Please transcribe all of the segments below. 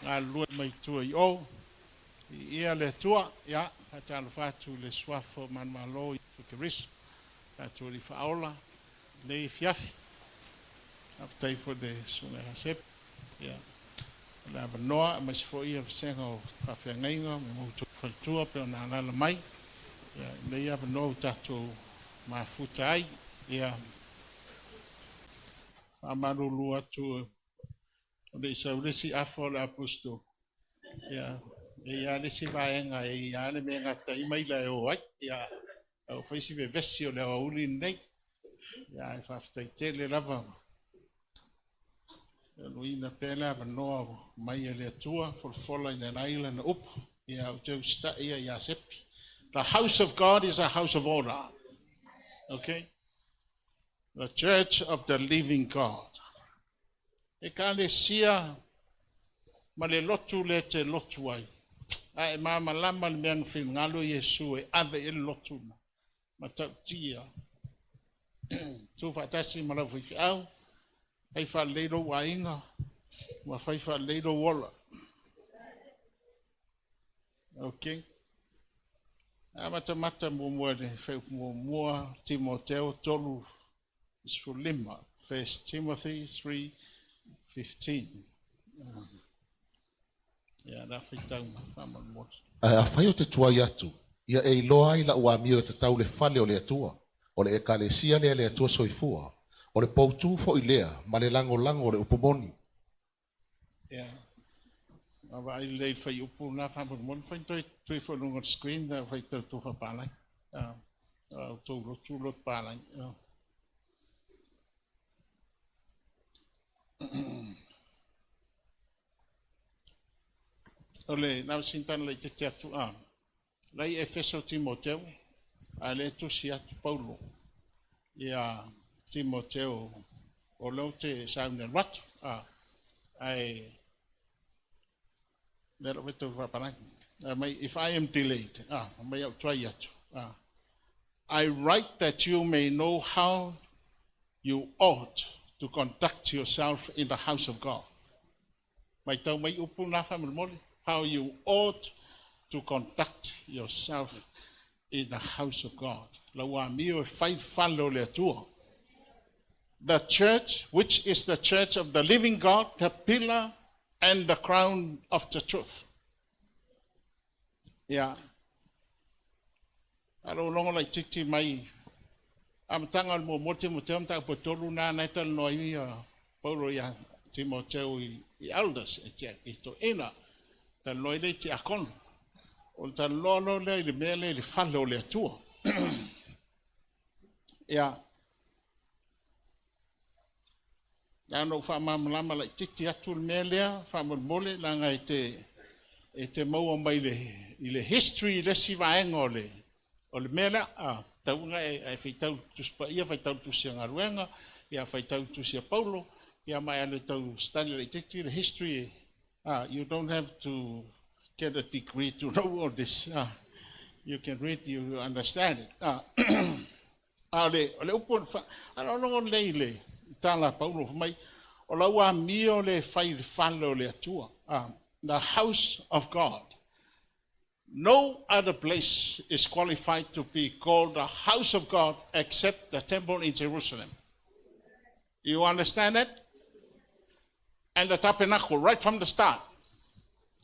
galulue mai tua i o. Viia le Atua. Ia, faatalofa atu i le Suafa o Manumalo Iesu Keriso, tatou Alii Faaola, i lenei afiafi. Faafetai foi i le Susuga ia Sepe, ia, mo le avanoa, aemaise foi le vasega o faafeagaiga ma outou faletua pei ona alaala mai, ia, i lenei avanoa ua tatou mafuta ai. Ia, faamalulu atu o le i sau le isi afa o le Aposetolo, ia, e i ai lava le isi vaega, e i ai lava le mea e gata ai maila e o ai. Ia, a ua fai si vevesi o le aoauli lenei. Ia, ae faafetai tele lava. Aluina pea le avanoa mai e le Atua, folafola ina ai lana upu. Ia, ou te usitai ia ia Sepi. The house of God is a house of order. Okay? The church of the living God. Ekalesia ma le lotu lea e te lotu ai, a e malamalama le mea na finagalo Iesu e ave i ai le lotu na matautia. Tu faatasi ma lau faifeau, fai faalelei lou aiga, ma fai faalelei lou ola. Okay. Amatamata muamua i le fuaiupu muamua, Timoteo 3 15. 1 Timothy 3:15. Ia, la faitau mai faamolemole. Ae afai ou te tuai atu, ia e iloa ai lau amio e tatau i le fale o le Atua, o le Ekalesia lea a le Atua soifua, o le poutu foi lea ma le lagolago o le upu moni. Ia, vaavaai lelei i le fuaiupu lena faamolemole, mafai ona toe tui foi i luga o le screen pe afai e tau faapalagi. Outou lotu lotu palagi. O le na o sina tala laitiiti atu a la i Efeso Timoteo, a lea e tusi atu Paulo ia Timoteo o lea ou te sauni alu atu a ae lea lau faitau faapalagi. Mai, if I am delayed, mai au tuai atu. I write that you may know how you ought to conduct yourself in the house of God. Mai tau mai upu na faamolemole. How you ought to conduct yourself in the house of God. Lau amio e fai fale o le Atua. The church, which is the church of the living God, the pillar and the crown of the truth. Ia. Faalogologo laitiiti mai amataga o le muamua Timoteo mataupu e tolu na na e talanoa ai ia Paulo ia Timoteo i elders e tia i toeaina. Talanoa ai lea i tiakono. O le talanoa loa lea i le mea lea i le fale o le Atua. Ia. Na ona ou faamalamalama laitiiti atu le mea lea, faamolemole, leaga e te, e te maua mai le, i le history le isi vaega o le, o le mea lea. A, tau ina e, e faitau Tusi Paia, faitau Tusi a Galuega, ia faitau Tusi a Paulo, ia ma e alu e tau study laitiiti le history. Ah, you don't have to get a degree to know all this. Ah, you can read, you understand it. Ah, A o le, o le upu, a logologo lelei i le tala a Paulo, fai mai, o lau amio lea e fai i le fale o le Atua, the house of God. No other place is qualified to be called the house of God except the temple in Jerusalem. You understand that? And the tabernacle, right from the start.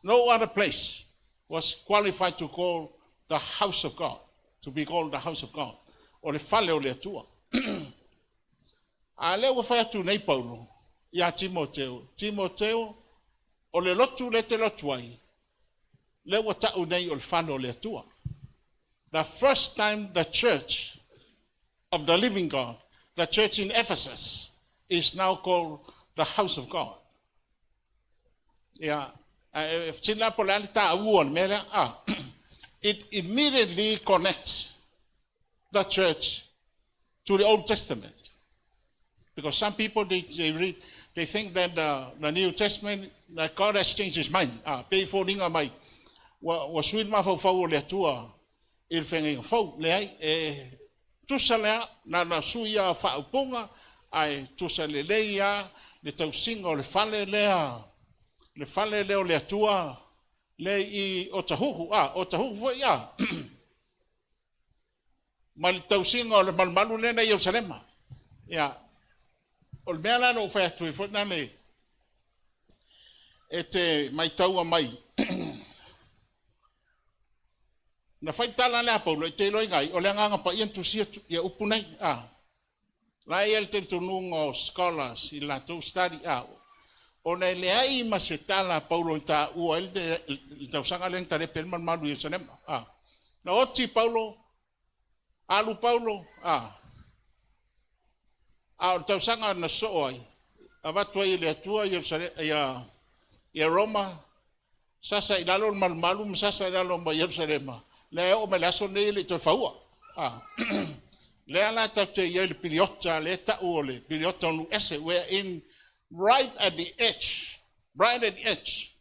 No other place was qualified to call the house of God, to be called the house of God. O le fale o le Atua. A lea ua fai atu nei Paulo ia Timoteo, Timoteo, o le lotu lea te lotu ai, lea ua tau nei o le fale o le Atua. The first time the church of the living God, the church in Ephesus, is now called the house of God. Ia, e fesili la po o le a le taua o le mea lea. Ah, it immediately connects the church to the Old Testament. Because some people, they read, they think that the New Testament, that God has changed his mind. Ah, pei foliga mai, ua sui le mafaufau o le Atua i le feagaiga fou. Leai, e tusa lea, na ona sui lava o faaupuga, ae tusa lelei lava le tausiga o le fale lea. le fale lea o le Atua lea i Otahuhu, Otahuhu foi, ma le tausiga o le malumalu lea na i Ierusalema. Ia, o le mea la na ou fai atu ai foi lale, e te maitaua mai, na fai tala lea a Paulo, e te iloaina ai, o le Agaga Paia na tusia ia upu nei. La e i ai le talitonuga o scholars i le latou study, ona e leai ma se tala a Paulo i taua ai le tausaga lea na talepe ai le malumalu i Ierusalema. Na oti Paulo, alu Paulo, a o le tausaga na sosoo ai, avatu ai e le Atua ia Roma, sasa i lalo le malumalu ma sasa i lalo ma Ierusalema, lea e oo mai le aso lenei e le i toe faua. Lea la tatou te i ai i le piliota lea e tau o le piliota o nuu ese. We are in right at the edge, right at the edge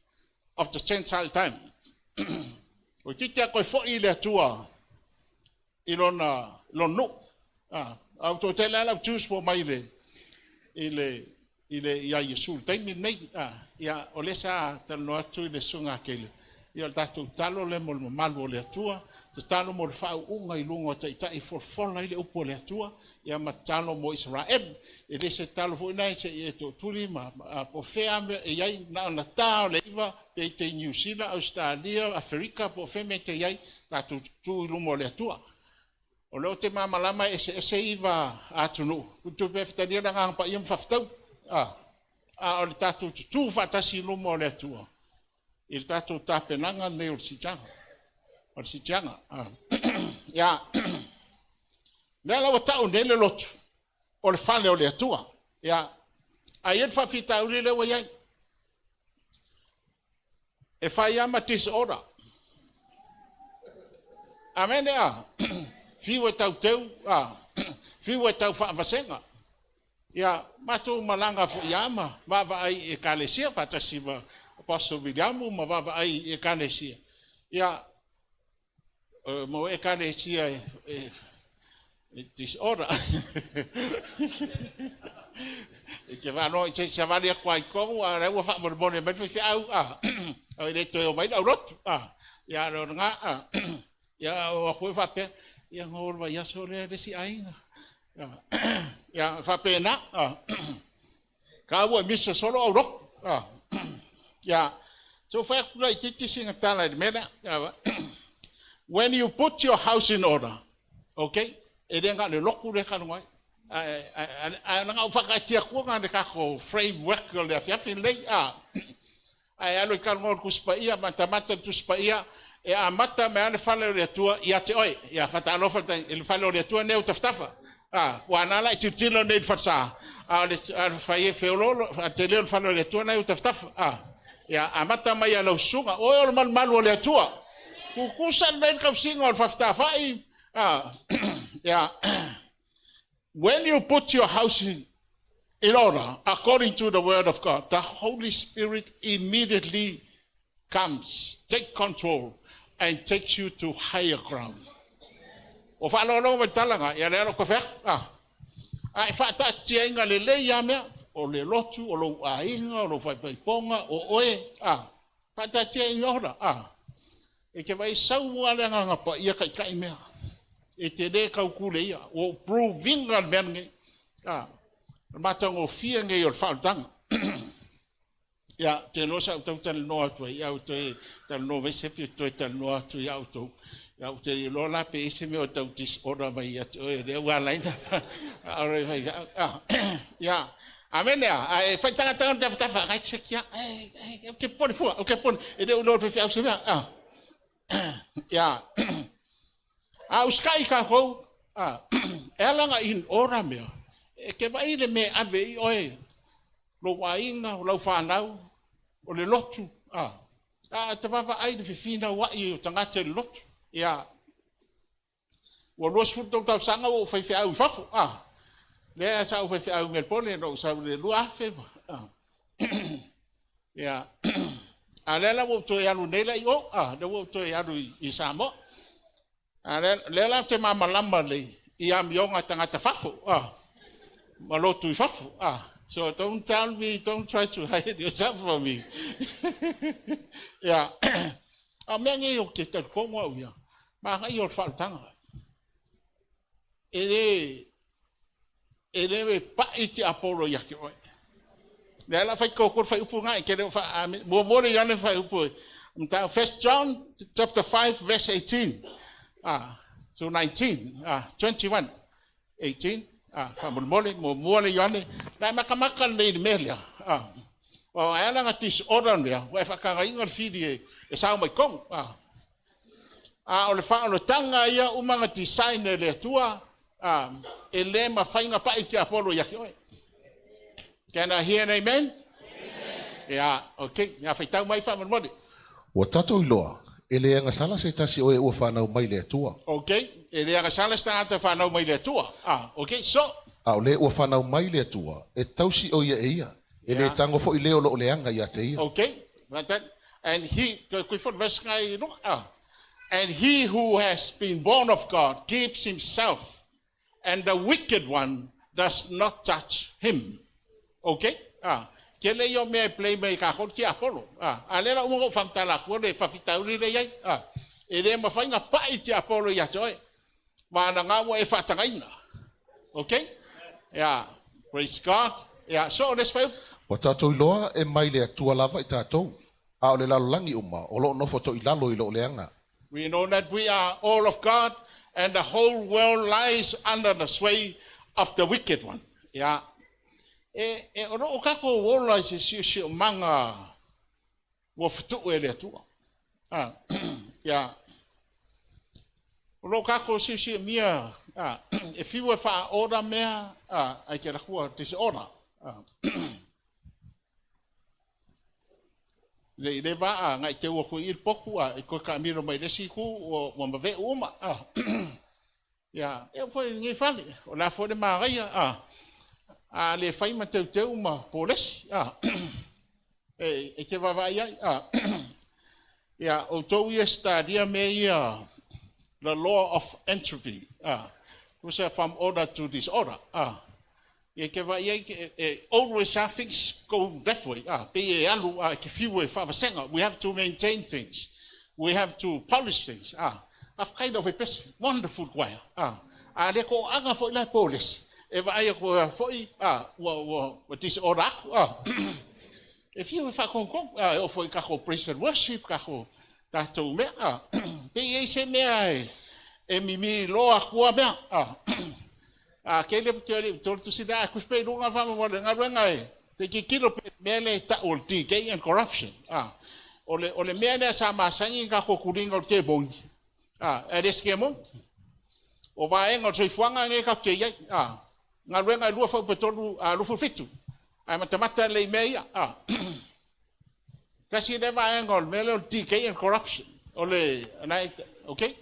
of the Gentile time. O titi a toe foi le Atua i lona nuu. A ua toatele lava lau Jews ua omai i le ia Iesu i le taimi lenei. Ia, o lea sa talanoa atu i le susuga a Keila, ia o le tatou tatalo lea mo le mamalu o le Atua, tatalo mo le faauuga i luga o taitai e folafola ai le upu o le Atua, ia ma tatalo mo Isaraelu. E le se tatalo foi lena se i e tootuli ma po o fea e i ai, na ona ta o le 9, pe te i Niu Sila, Ausetalia, Aferika, po o fea mea e te i ai, tatou tutu i luma o le Atua. O lea ou te malamalama e eseese iva atunuu, tutu pea fetalia le Agaga Paia ma faafetau. A o le tatou tutu faatasi i luma o le Atua, i le tatou tapenaga lenei o le siitaga. O le siitiaga. Ia, lea la ua tau nei le lotu, o le fale o le Atua. Ia, a i ai le faafitauli lea ua i ai, e fai lava ma disorder. Amen ea. Fiu e tauteu, fiu e tau faavasega. Ia, matou malaga foi lava ma vaavaai i ekalesia faatasi ma Apostle Viliamu ma vaavaai i ekalesia. Ia, mo ekalesia e disorder. E te faalogo i se savali atu lava i totonu, a o la e ua faamolemole mai le faifeau, e le toe omai le aulotu. Ia, o lena, ia, o atu foi faapea, ia na o i le vaiaso lea i le isi aiga. Ia, faapena, ka ua misa solo aulotu. Ia, so fai atu laitiiti sina tala i le mea lea. When you put your house in order, okay, e le na o le lotu lea talu ai. Ae na ou faataatia atu na le tatou framework o le afiafi lenei. Ae alo i talanoa o le Tusi Paia, matamata le Tusi Paia, e amata mai lava le fale o le Atua ia te oe. Ia faatalofa i le fale o le Atua nei o tafatafa. Ua ana la i tilotilo nei i le falesa, a o le fai e feoloolo, tele o le fale o le Atua nei o tafatafa. Ia amata mai ia lau susuga, oe o le malumalu o le Atua. Tutusa lelei le tausiga o le faafetafai. Ia, when you put your house in order, according to the word of God, the Holy Spirit immediately comes, take control, and takes you to higher ground. O faalogologo mai talaga, ia lea lo kofe. A e faataatiaina lelei ia mea, o le lotu, o lou aiga, o lou faipaipoga, o oe, faataatia in order. E te vai sau lava le Agaga Paia taitai mea. E te le tautule ia. Ua ou prove ina le mea lenei. O le matagofie nei o le faaolataga. Ia, te iloa sa ou tau talanoa atu ai, ia ou toe talanoa mai se toe talanoa atu ia outou. Ia, ou te iloa la pe i se mea o tau disorder mai ia te oe, lea ua ala ai na. Ia, amene a, ae fai tagataga te tafatafa, ai se kia, e te pone fua, o te pone, e le ulo fe au se mea. Ia, a uskai kākou, e ala na in ora mea, e te vai le mea ave i oe, lou aiga, o lau whanau, o le lotu, a te vaavaai le fefinauai o tagata i le lotu. Ia, ua 20 tausaga ua ou faifeau i fafo. Lea sa ou faifeau i Melbourne, na ou sau i le 2000. Ia, a lea la ua ou toe alu nei la i o, lea ua ou toe alu i Samoa. A lea la ou te malamalama lelei i amioga a tagata fafo, ma lotu i fafo. So don't tell me, don't try to hide yourself from me. Ia. A o mea nei ou te talitonu au ia, manaia o le faaolataga. E le, e le pai tiapolo ia te oe. Lea la fai toko le fuaiupu lena, e te le o faa, muamua le Ioane fuaiupu e, First John chapter 5 verse 18 to 19, 21, 18, faamolemole, muamua le Ioane, la e matamata lelei i le mea lea. O ae ala na disorder lea, ua e faatagaina le fili e sao mai tonu. A o le faaolataga ia uma na design e le Atua, e le mafai na pai tiapolo ia te oe. Can I hear an amen? Ia, okay. Ia, faitau mai faamolemole. Ua tatou iloa, e le agasala se tasi o e ua fanau mai le Atua. Okay, e le agasala se tagata fanau mai le Atua. Okay, so. A o le ua fanau mai le Atua, e tausi o ia e ia. E le tago foi le o loo leaga ia te ia. Okay, that, and he, verse and he who has been born of God keeps himself, and the wicked one does not touch him. Okay? Ke le ia mea e play mai ka kākou tiapolo. A le la uma o whamtala kua le whawhitauri le iai. E le mawhai ngā pai tiapolo ia te oe. Ma na ngā ua e whaatagaina. Okay? Yeah. Praise God. Yeah. So, let's fai. Ua tatou iloa e mai le Atua lava i tatou. A o le lalolagi uma, o loo nofo toilalo i loo leaga. We know that we are all of God and the whole world lies under the sway of the wicked one. Yeah. E o loo kākou ola i se siosiomaga ua fetuu e le Atua. Yeah. O loo kākou siosiomia e fiu e faaoda mea ai te lakua disorder. Le i le vaa ngai te ua kui i le poku i koe ka miro mai le siku ua mave uma. Ia, e foi ngai fale, o la foi le magaia, a le fai ma teuteu ma polesi, e te vavai ai, ia, o tou ia stadia me ia, the law of entropy, was from order to disorder, ia ke vai ai, always our things go that way, pe e alu, ke fiu e whaavasenga, we have to maintain things, we have to polish things, I've kind of a best wonderful choir. A le ko anga foi la polesi. E vai ko foi ua disorder aku. E fiu e whakongkong, o foi kako praise and worship, kako tātou mea. Pe i se mea e mimi loa kua mea. Ke le te le tolu tu sida ku pe lunga fa mo le ngaluenga e. Te ki kilo pe mea le ta o decay and corruption. O le mea le sa masangi ka ko kulinga o te bongi. E le ske mo. O vaenga o soifuaga ge ka te iai. Galuega e lua faaupetolu 27. Ae matamata lelei i mea ia. Tasi le vaega o le mea lea o le decay and corruption. O le, nai, okay?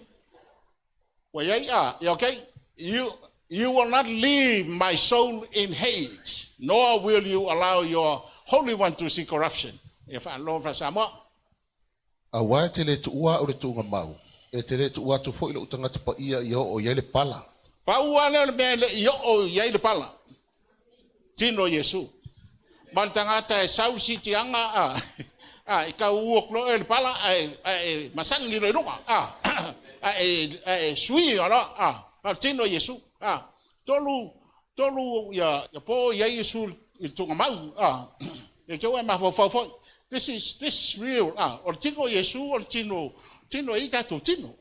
Ua iai, okay? You will not leave my soul in Hades, nor will you allow your Holy One to see corruption. Ia faalogo faa-Samoa. Auā e te le tuua au le tuuga mau, e te le tuua atu foi lou tagata paia ia oo i ai le pala. Pau lava lea o le mea e le'i oo i ai le pala. Tino Iesu. Ma le tagata e sau sitiaga e tau ua e le pala ae masagi loa i luga ae sui aloa a le tino Iesu. Tolu tolu ia ia po i ai Iesu i le tuugamau e te ua e mafaufau foi. This is this real o le tino Iesu o le tino tino e i tatou tino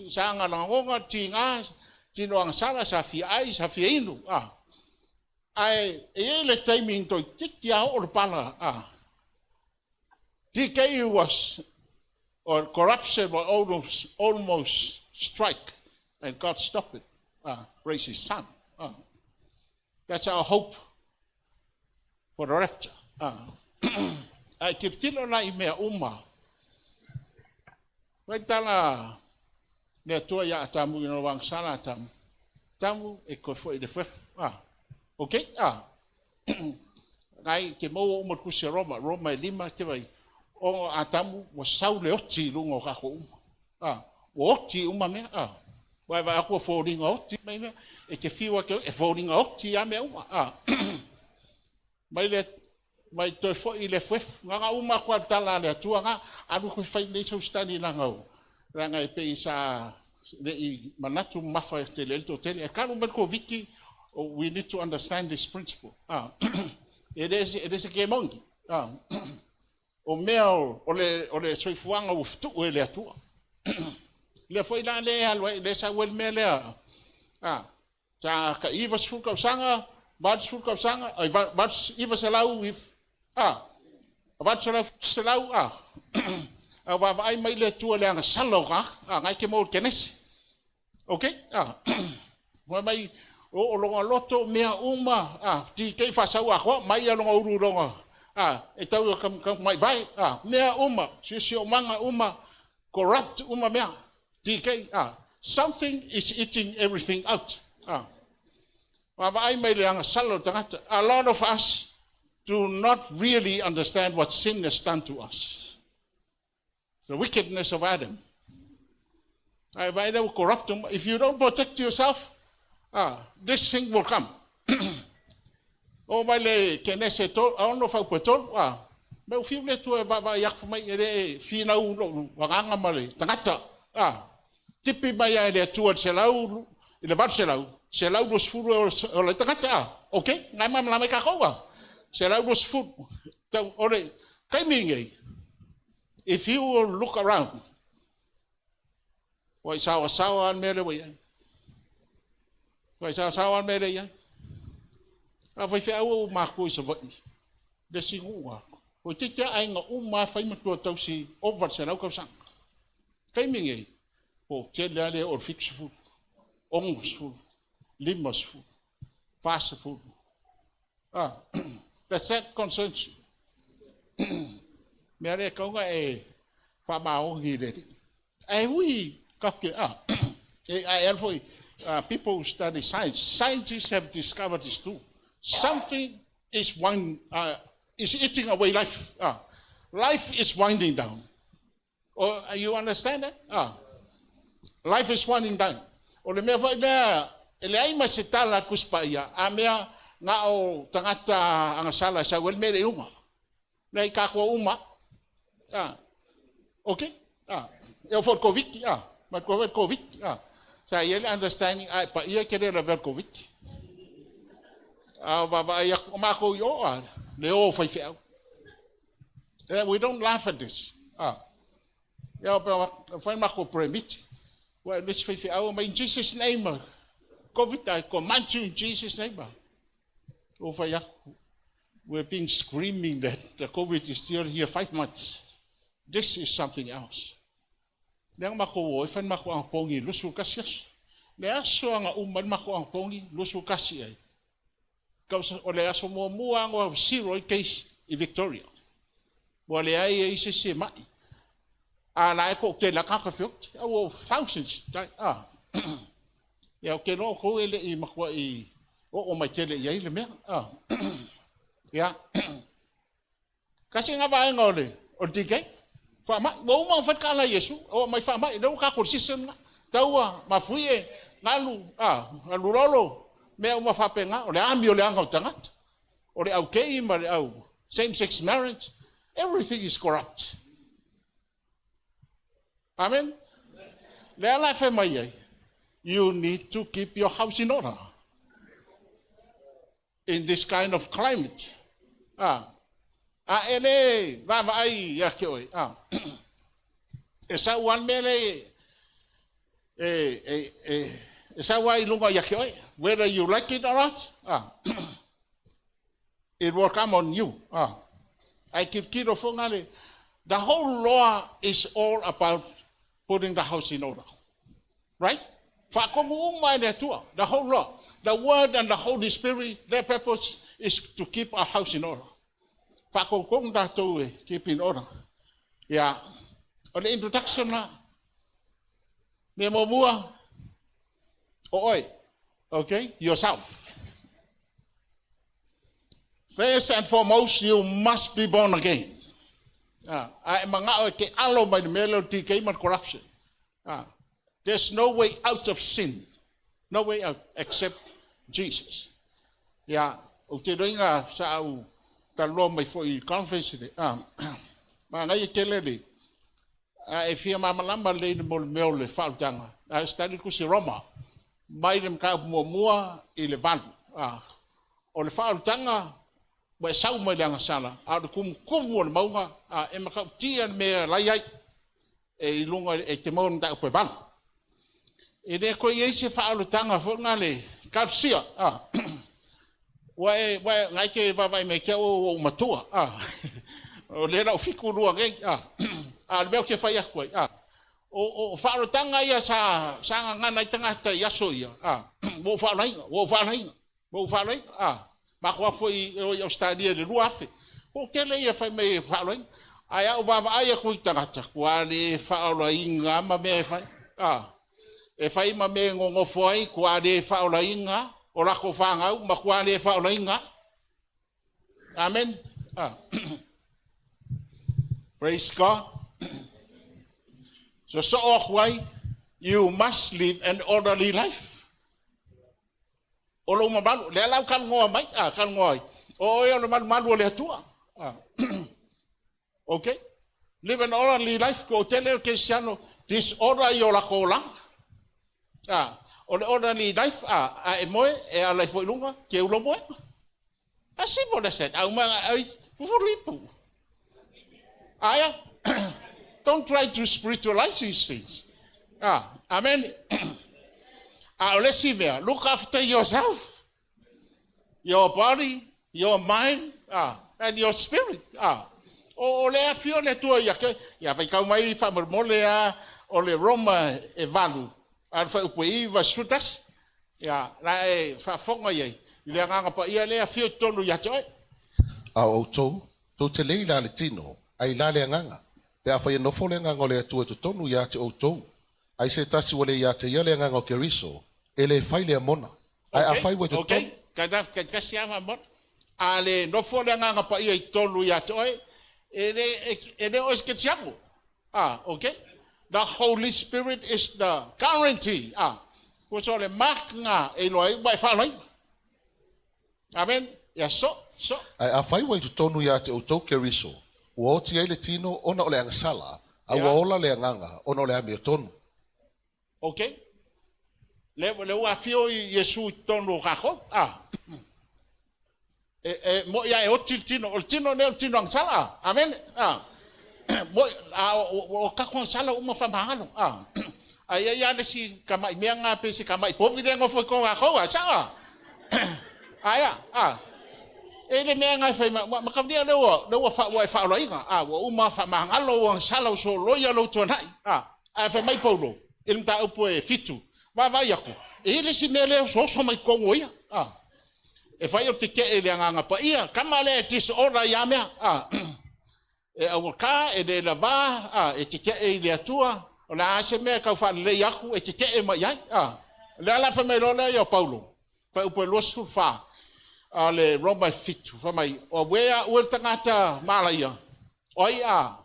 sa agalagoga tiga tino agasala sa fia ai sa fia inu ae e iai le taimi toeitiiti a oo le pala decay was or corruption was almost strike and God stopped it, raise his son. That's our hope for the rapture. Ae tilotilo la i mea uma Wai tala le Atua ia Atamu ina ua agasala Atamu. Tamu e koe foi le fuefu. Okay? Ngai te maua uma le tusi a Roma, Roma e 5 te vai. O Atamu ua sau le oti i luga o kākou uma. Ua oti uma mea. Ua e vaai atu ua foliga oti mai mea. E te fiu ake e foliga oti a mea uma. Mai le mai toe foi i le efuefu. Na uma atu lava le tala a le Atua na, alu toe fai lelei sau study leaga e pei sa le i manatu mamafa tele ai le toatele. E talu mai le Koviti, we need to understand this principle. E le se kemoni. O mea o le soifuaga ua fetuu e le Atua. Lea foi la le alu ai, le sau ai le mea lea. Sa tai 90 tausaga, 80 tausaga, ai 900, 800, 700, a vaavaai mai le Atua i le agasala o tagata, na e te maua i le Kenese. Okay? Fai mai, o lona loto, mea uma, DK faasau atoa, mai lona ulu i lona, e tau mai vae, mea uma, siosiomaga uma, corrupt uma mea. DK, something is eating everything out. Vaavaai mai le agasala o tagata. A lot of us do not really understand what sin has done to us. The wickedness of Adam. I will corrupt them. If you don't protect yourself, this thing will come. O mai le Kenese tolu, 6 faupu 3, me u fiu le tua e vaavaai atu mai e le finau lou agaga ma le tagata. Tipi mai ai le Atua i le 100, i le 800, 120 o le tagata. Ok, ngai ma mai kākou. 120. Tau, o le taimi nei, if you will look around, ua i sawa sawa le mea le ua i ai. Ua i sawa sawa le mea le i ai. A fai feau o matou i Savaii, le sinu'a. O te te aiga uma fai matua tausi ova le 100 tausaga. Taimi nei, po tele lava le o le 70, 60, 50, 40. Does that concerns you? Mea le kaunga e whaamaongi le ri. Ai hui ka ke e ai al foi people who study science, scientists have discovered this too. Something is eating away life. Life is winding down. Oh, you understand that? Life is winding down. O le mea foi lea, e le ai ma se tala a kuspa ia, a mea ngā o tagata agasala sa uel mele uma. Lei ka ko uma. Okay? E o for COVID, ma ko COVID, Sa ia le understanding ai pa ia ke le level COVID. A va va ia ma ko yo a le o fai feau. We don't laugh at this. Ia pa fai ma ko permit. Well, let's fai feau ma in Jesus' name. COVID, I command you in Jesus' name. O fai aku. We've been screaming that the COVID is still here 5 months. This is something else. Lea mako o e whai mako ang pongi 21 aso. Le aso anga uma mako ang pongi 21 ai. Kausa o le aso mua mua anga zero case i Victoria. Ua le ai e ise se mai. A la e ko te la kaka fiok. Au thousands. Ia o ke no ko ele i makua i o mai tele i ai le mea. Ia. Kasi nga vaenga o le DK. Wha mai, ua uma whatka ala Yesu, o mai wha mai, leo ka system na. Taua, mafui e, ngalu, ngalu lolo, mea uma whapenga, o le ami o le anga o tangata. O le au kei ma le au same-sex marriage, everything is corrupt. Amen? Le ala e mai ai, you need to keep your house in order in this kind of climate. A ele va va ai ia ke oi. E sa wan mele e sa wai lunga ia ke oi. Whether you like it or not, it will come on you. Ai kiro fonga. The whole law is all about putting the house in order. Right? Whakomu uma e le Atua. The whole law. The Word and the Holy Spirit, their purpose is to keep our house in order. Whakokong tātou e keep in order. Ia, o le introduction la, me mo mua, o oi, okay, yourself. First and foremost, you must be born again. A e mangao e ke alo mai le mele o TK ma corruption. There's no way out of sin. No way out except Jesus. Ia, o te roinga sa au Talanoa mai foi i conference le manaia tele le a e fia malamalama lelei mo le mea o le faaolataga, a study le tusi Roma mai le mataupu 1 i le 8. O le faaolataga ua e sau mai le agasala, a o le tumutumu o le mauga, e matautia le mea la i ai e i luga e te maua i le mataupu e 8. E le toe i ai se faaolataga foi lena le talosia. Ua e, na e te vaavaai mai te au ua ou matua. O lea la o 72 nei. A o le mea ou te fai atu ai, o faaolataga ia sa gagana ai tagata i aso ia, ua ou faaolaina, ua ou faaolaina, ua ou faaolaina. Matou o atu foi i Ausetalia i le 2000. O tele ia fai mai e faaolaina. Ae a ou vaavaai atu i tagata, ua le faaolaina ma mea e fai. E fai ma mea e nonofo ai, ua le faaolaina o latou fanau, matua le faaolaina. Amen. Praise God. So atu ai, you must live an orderly life. O lou mamalu, lea lau talanoa mai, talanoa ai. O oe o le malumalu o le Atua. Okay? Live an orderly life, ko tele o kerisiano, disorder i o lakou olaga. O le orderly life, a e moe, e ala i foi lunga, ke ulo moe. As simple as that. Au ai, fufuru ipu. Aia, don't try to spiritualize these things. Amen. A o le isi mea, look after yourself. Your body, your mind, and your spirit. O le afio le Atua ia ke, ia vai kau mai faamolemole a o le Roma e 8, a le fuaiupu e 91. Ia, la e faafofoga i ai, i le agaga paia lea afio i totonu ia te oe. A o outou, tou te le i la le tino, ae i la le agaga. Pe afai e nofo le agaga o le Atua i totonu ia te outou. Ai se tasi ua le ia te ia le agaga o Keriso, e le fai lea mona. Ae afai ua i totonu. Okay, kai kasi ama mona. A le nofo le agaga paia i totonu ia te oe, e le o se kerisiano. Okay? The Holy Spirit is the guarantee. Ko so le mark nga e iloa ai ua e faalaina. Amen. Ia so, so. Ae afai ua i totonu ia te outou Keriso, ua oti ai le tino ona o le agasala, a ua ola le agaga ona o le amiotonu. Okay? Le ua afio i Iesu i totonu o kākou. E mo ia e oti le tino. O le tino lea o le tino agasala. Amen. Mo, a, o kako agasala uma whamahalo. Ai ai a le si ka mai mea ngā pe se ka mai povi le ngofo i ko kākou. A saa. Aia. E le mea ngai fai ma ka via le ua fa ua e faolaina. Ua uma whamahalo ua agasala o so loia lo tuanai. A fai mai Paulo. I le mataupu e 7. Vaavaai aku. E le si mea lea oso mai kongo ia. E fai o te ke e le agaga paia. Kama le disorder ia mea. E awaka, e le lava, e te te e i le Atua. O le a se mea kau whaalelei aku, e te te e mai ai. Le ala fai mai loa ia o Paulo. Fai upu e 24. A le Roma e 7. Fai mai, o wea ue le tagata malaia. O ai a,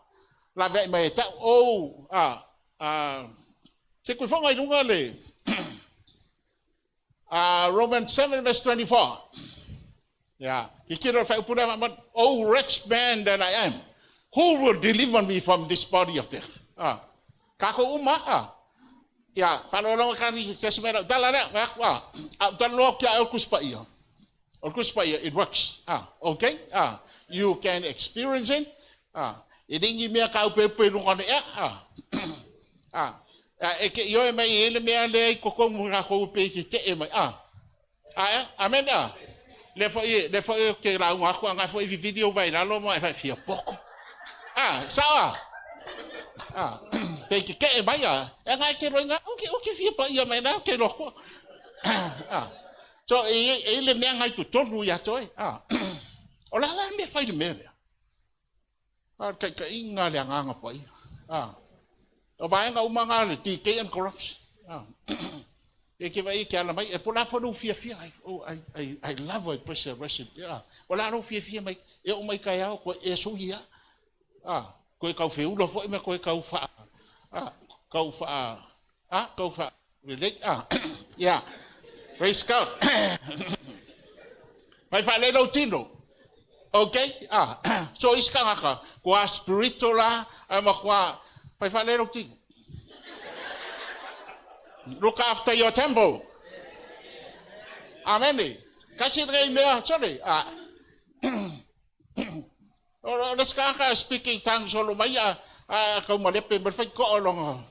la vei mai e tau, o, se kui whanga i lunga le, Romans 7 verse 24. Yeah. Oh, rich man that I am, who will deliver me from this body of death? Kako uma, Ya, whalolonga kani se se mera dala lea, a dala no kia o kuspa ia. O kuspa ia, it works. Okay? You can experience it. E ringi mea ka upe upe lunga ne E ke ioe mai e le mea lea i kokongu ngā kou upe i te te e mai. Amen. Le foi ke la unga aku anga foi video vai lalo mo e fai fia poko. Sa. Pe ke ke e mai a. E ngai ke roinga, o ke fia pa ia mai na ke lo ko. So e le mea ngai tu tonu ia toe. O la la mea fai le mea lea. Kai kai inga le anganga pa ia. O vaenga uma ngā le decay and corruption. E ke vai ke ala mai, e po la fo fia fia ai. Oh, I love a pressure recipe. O la ro fia fia mai, e o mai kai au ko e so ia. Ko e kau feula fo me ko e kau fa. Kau fa. Kau fa. Relate. Yeah. Praise God. Mai fa le lau tino. Okay? Ah, so isi tagata, kua spiritual la, ae matua fai faalelei lou tino. Look after your temple. Amene. Kasi lenei mea, sole, ah, o le isi tagata speaking tongues o lo mai a, a kau malepe ma le faitotoa o lona,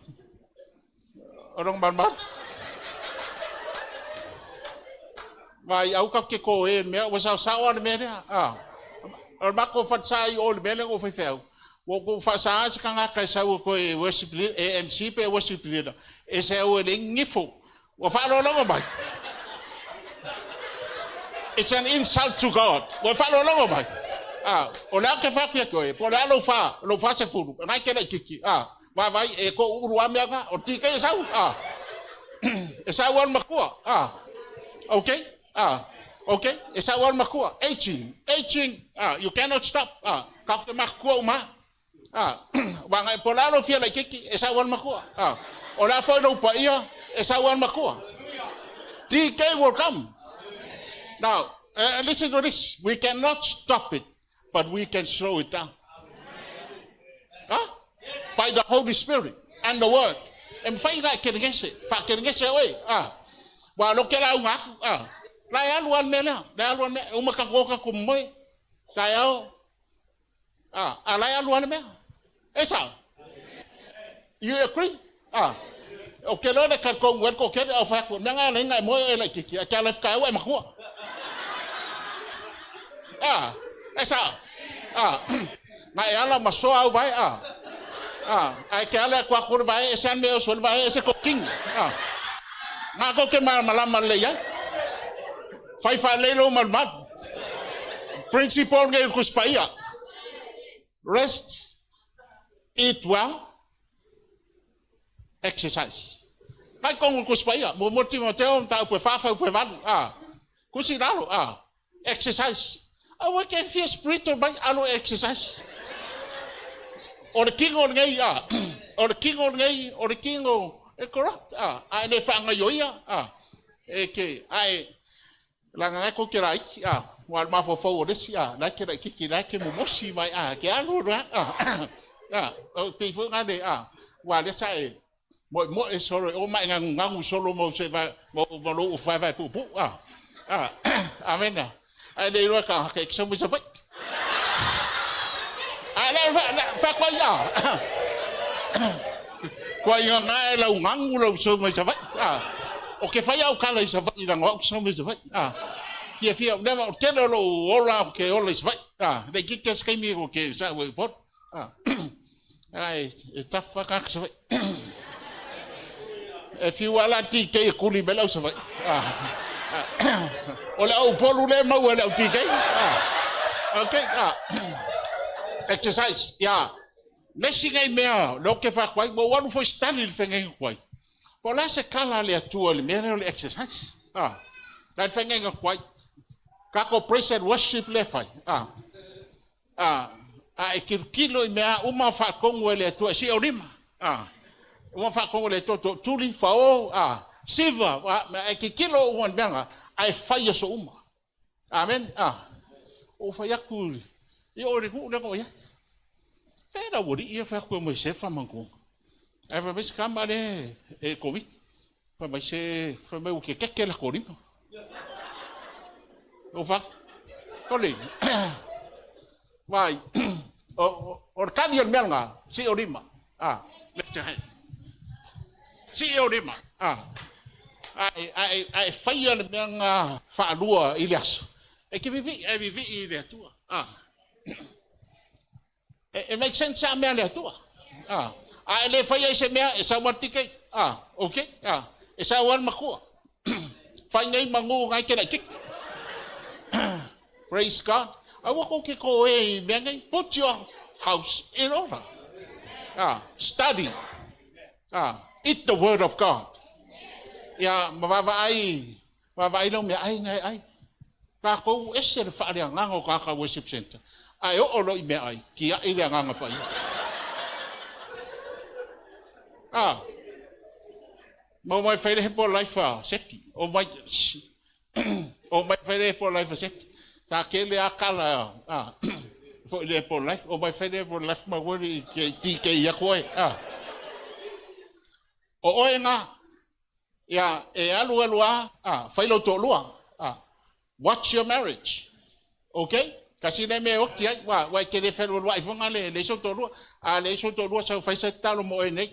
o lona malumalu. Vai au ka ke ko e mea, ua sao sao le mea lea. Ah. O le matou falesa i o i le mea lea na ou faifeau, ua ou faasaga se tagata e sau e toe worship leader, e MC pe worship leader, e sau e leai ni nifo. Ua faalogologo mai. It's an insult to God. Ua faalogologo mai. Ah, o le a ou te fai atu ia te oe, po o le a lou fa, lou 40, na e te laitiiti. Ah, vaavaai, e toulu lava mea na, o le TK e sau. Ah, e sau lava le matua. Ah, okay. Ah, okay. E sau lava le matua. Aging, aging. Ah, you cannot stop. Ah, tatou te matutua uma lava. Ah, aua po o le a lou fia laitiiti, e sau lava le matua. Ah, o le a foi lou paia, e sau lava le matua. DK will come. Now, listen to this. We cannot stop it, but we can slow it down. Huh? By the Holy Spirit and the Word. E mafai ona e kelegese, faakelegese oe. Ah. Ua lo ke lauga atu. Ah. La e alu lava le mea lea. La e alu lava le mea. E uma tatou o tatou moe. Taeao. Ah, a la e alu lava le mea. E sao? You agree? Ah. O ke loa le talitonu ai le toatele, a o fai atu, mea na ala ai ona e moe oe laitiiti, ae te ala ifo taeao ua e matua. Ah, e sao? Ah, na e ala ma soa au vae, ah. Ah, ae te ala atu aku le vae, e se a le mea e oso ai le vae, e se tokini. Ah. Na kou te malamalama lelei ai. Fai faalelei lou malumalu. Principle lenei o le Tusi Paia. Rest, eat well, exercise. Mai totonu o le Tusi Paia, muamua Timoteo, mataupu e 4, fuaiupu e 8. Ah, tusi i lalo, ah, exercise. Aua e te fia spiritual mai, alu e exercise. O le tino lenei, ah, o le tino lenei, o le tino e corrupt, ah, a e le faagaioia, ah, e ke, a e, leaga la e tou te laiti, a, ua o le mafaufau o le isi, a, la e te laitiiti, la e te momosi mai, a, ke alu la, a, a, o pei foi na le, a, ua lea sa e moemoe solo e o ma e ganuganu solo mo se va, mo, mo lou vaevae puupuu, a, a, amena. Ae le iloa ka ke sau mai Savaii. A le fa fa koa ia. Koa ia nga e lau ngangu lau sau mai Savaii. A o ke fai au kala i Savaii leaga o au ke sau mai Savaii. A fia fia lea o tele o lou ola o ke ola i Savaii. A le kite se kaimi o ke sa ue pot. A ai e tafa ka Savaii. E fiu lava la TK e kuli mai le au Savaii. O le au Upolu lea e maua e le au TK. Okay. Exercise. Ia. Le isi nei mea lea ou te fai atu ai, ua ou alu foi study i le feagaiga atu ai. Po o le a se tala a le Atua i le mea lea o le exercise. La le feagaiga atu ai. Tatou praise and worship lea e fai. A, a e tilotilo i mea uma faatonu e le Atua e sii lima. A, uma faatonu e le Atua tootuli, fao, a, siva, a, e tilotilo uma i mea na, ae fai aso uma. Amen. A, ou fai atu i o le nuu lea na ou i ai. Fea le aualii ia fai atu e o mai se faamatuga. Ae fai mai se tama lea e komiti. Fai mai se, fai mai ua kekeke le latou lima. Ou fai atu, Sole, vai, o le tali o le mea lena, sii ou lima. Ah, lift your hand. Sii ou lima. Ah, ae faia le mea lena faalua i le aso. E te vivii, e vivii i le Atua. Ah. E make sense a mea a le Atua. Ah, a e le faia i se mea, e sau lava le TK. Ah, okay. Ah, e sau lava le matua. Fai nei manu ngai te laitiiti. Praise God. Aua kou te koe i mea nei. Put your house in order. Ah, study. Ah, eat the word of God. Ia, ma vaavaai, vaavaai lau meaai na e ai. Tatou ese le faaleagaga o tagata worship center, ae oo loa i meaai, tiai le Agaga Paia. Ah, ma omai fai le Herbalife a Seki. Omai, omai fai le Herbalife a Seki. Sa tele lava tala foi i le Herbalife, omai fai le Herbalife ma aua ne i DK atu oe. O oe na, ia e alu alu lava, fai lou toalua. Watch your marriage. Okay? Tasi lea mea e oti ai, aua e te le fealualuai foi na e leai sou toalua. A leai sou toalua, sau fai se tatalo mo oe nei.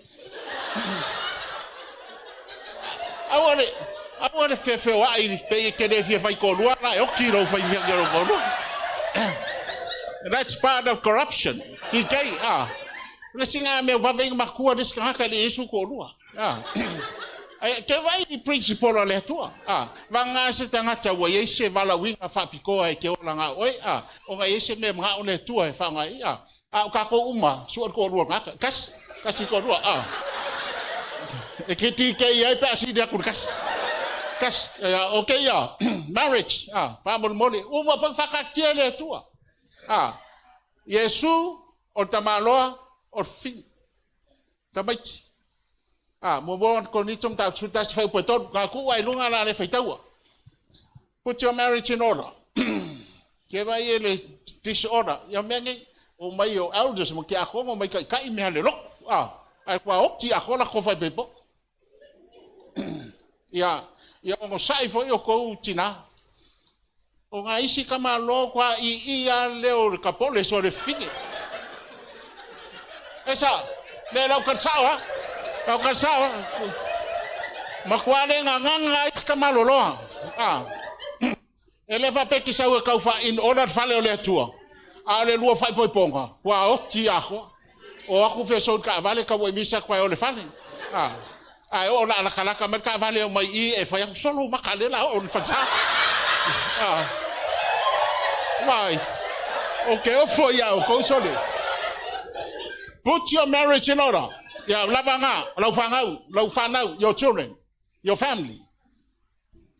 Aua le, aua le feofeoai pei e te le fia fai toalua, la e oti lou fai fia lou toalua. That's part of corruption. DK, ah. Le isi na mea vave ina matua le isi tagata e le i ai sou toalua. Ah. Ai, ke vai i principle a le Atua. Ah, vagana se tagata ua i ai se valaauina faapitoa e te ola na oe, ah, ona i ai se mea manao le Atua e faaaoga ai, ah. A o tatou uma, sua le toalua o le tagata. Tasi, tasi le toalua, ah. E ke DK ai pe a sili atu le tasi. Tasi, okay, ah, marriage, ah, faamolemole, uma foi faataatia le Atua. Ah, Iesu, o le tamaloa, o le fili. Tamaiti. A, muamua ona Korinito mataupu 11 fuaiupu e 3, na tuu ai luga la le faitaua. Put your marriage in order. Ke vai e le disorder. Ia mea nei, o mai o elders ma tiakono mai taitai mea le lotu. A, ai kua oti a kola ko faipeipo. Ia, ia onosai foi o kou tinā. O ngā isi tamaloa kua i i a leo le kapole so le fine. Esa, le lau kalsao ha. Lau kalsao ha. Makua le nganganga isi tamaloloa. Ah. E le faapea e te sau e tau faa-in order le fale o le Atua, a o le lua faaipoipoga, ua oti atoa. O atu feso i le taavale tau ai misa atu ae o le fale. A, ae oo la latalata mai le taavale e omai i i e fai atu, solo maka lea la oo i le falesa. A, vai, o ke ofo ia outou sole. Put your marriage in order. Ia lava ngā, lau whangau, lau whanau, your children, your family.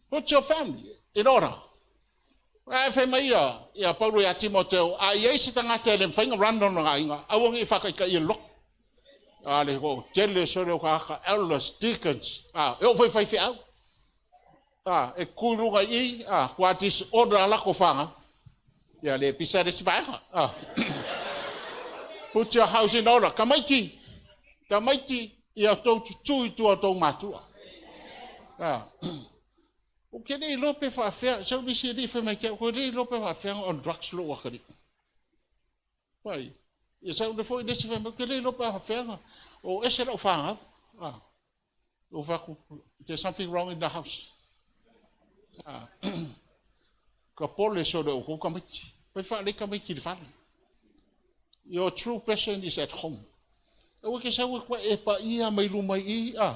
Put your family in order. Ae fai mai ia, ia Paulo ia Timoteo, a i ai se tagata e le mafai ona run lona aiga, aua ne i faataitaia le lotu. A le o tele sole o tagata, elders, deacons, a, e oo foi i faifeau. A, e tu i luga i i, a, kua disorder a latou fanau. Ia le pisa le isi vaega. A. Put your house in order. Tamaiti, tamaiti, ia tou tutū i tua o tou matua. A. Ou te le iloa pe faafefea, sau le isi alii fai mai ia te au, ou te le iloa pe faafefea ona on drugs lou atalii. Vai, ia sau le foi le isi fai mai, ou te le iloa pe faafefea ona o ese lau fanau. A. Ou fai atu, there's something wrong in the house. A. Ka pole sole o outou tamaiti. Fai faalelei tamaiti i le fale. Your true person is at home. Aua ke sau e koe e paia mai luma i i, a.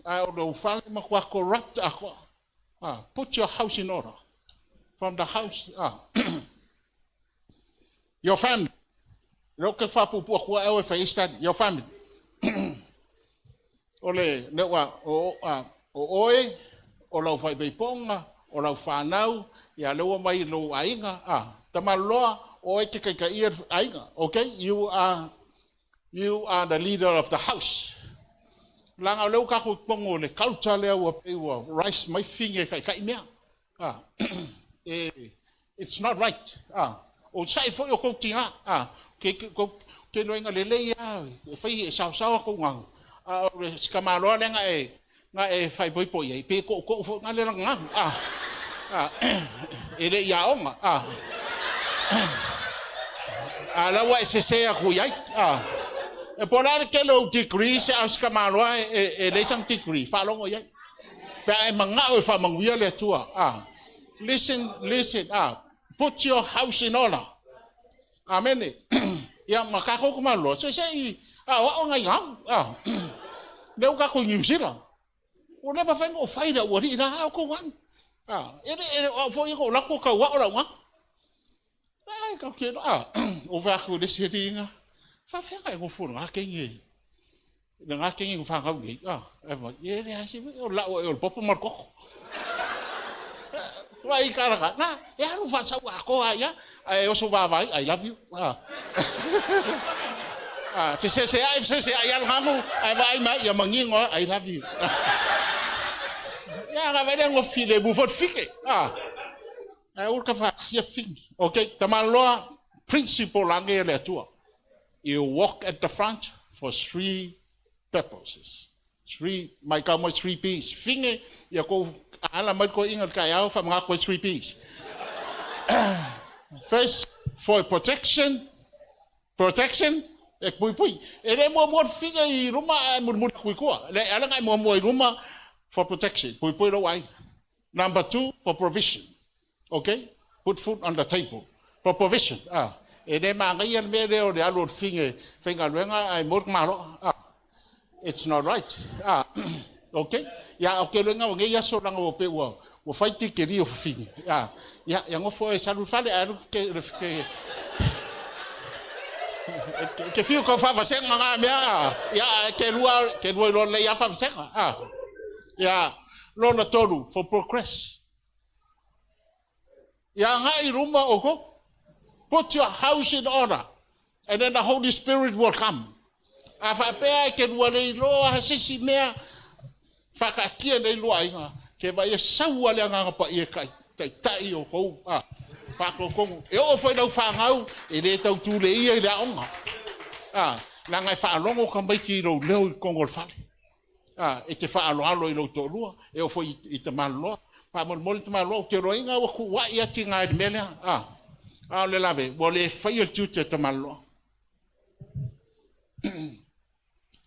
A o lou fale matua corrupt atoa. A, put your house in order. From the house, a. Your family. Leo ke faapuupuu atu au e fai ai study. Your family. O le, le ua, o, a, o oe, o lau faipeipoga, o lau fanau, ia lea ua mai lou aiga, a, tamaloloa, o oe te taitaia le aiga, okay? You are, you are the leader of the house. Leaga o lea ua tatou i totonu o le culture lea ua pei ua rise mai fine e taitai mea. A, e, it's not right. A, o sa'i foi o kou tigā. A, ke, ke, ke, ke loenga lelei a, e fai e saosao a kou gagu. A o le sikamaloa lea na e, na e faaipoipo i ai, pe to'oto'o foi na le lana gagu. A, a, e le i aoga. A, a la ua e sese atu i ai. A, e po o le a le tele o ou degrees, a o sikamaloa e, e, e leai sana degree, faalogo i ai. Pe a e manao e faamanuia le Atua. A, listen, listen, a, put your house in order. Amene. Ia, ma kākou ka maloloa, se se i, a, o ao ngai ngau, a, lea ua kākou i New Zealand. Ua leva fai ona ou fai le aualii la, a o kou ngau. A, e le, e le, o au foi o lako kau ao lau ngau. Ai, kau ke, a, o fai atu le isi alii nga, faafefea na e nofo i lena kenge, lena kenge na fanau nei, a, e fai mai, e leai se mea, o lau ai o le popo ma le koko. Vai i kānaka, na, e alu faasau atoa ai a, ae oso vaavaai, I love you. A, a feseseai, feseseai lava le ganu, ae vaai mai, ia manino lava, I love you. Ia, na vaai lea nofo filemu foi le fike, a. Ae aua le tafasia figi. Ok, tamaloa principle age a le Atua. You walk at the front for three purposes. Three, mai kau mai three P's. Fige, ia kou ala mai ko inga kai au fa mga ko three P's. First, for protection, protection, e pui pui. E le mua mua fige i ruma e mulimuli kui kua. Le ala ngai mua mua i ruma for protection. Pui pui lo ai. Number two, for provision. Okay? Put food on the table. For provision. Ah. E le magai le mea lea o le alu o le fige faigaluega ae mo le malo. Ah. It's not right. Ah. Okay? Ia, o ke loinga o ngei aso langa o pe ua, ua fai te ke rio fafine. Ah. Ia, ia ngofo e salu fale alu ke, ke, ke fiu ka whavasenga ngā mea, ah. Ia, ke lua i loa lei a whavasenga. Ah. Ia, lona tolu, for progress. Ia ngai ruma o ko. Put your house in order. And then the Holy Spirit will come. A whaapea e ke lua lei loa ha sisi mea whakaakia nei lua inga. Ke vai e saua le anganga pa ia kai. Tai tai o kou. A, whakokongu. E o whai lau whangau e le tau tūle ia i le aonga. A, la ngai whaalongo ka mai ki rau leo i kongo le whale. A, e te whaaloalo i lau tōlua, e o foi i te maloloa. Whaamolemole te maloloa, o te roinga ua ku wai ati ngā i mea lea. A, a o le lave, ua le whai o le tute te maloloa.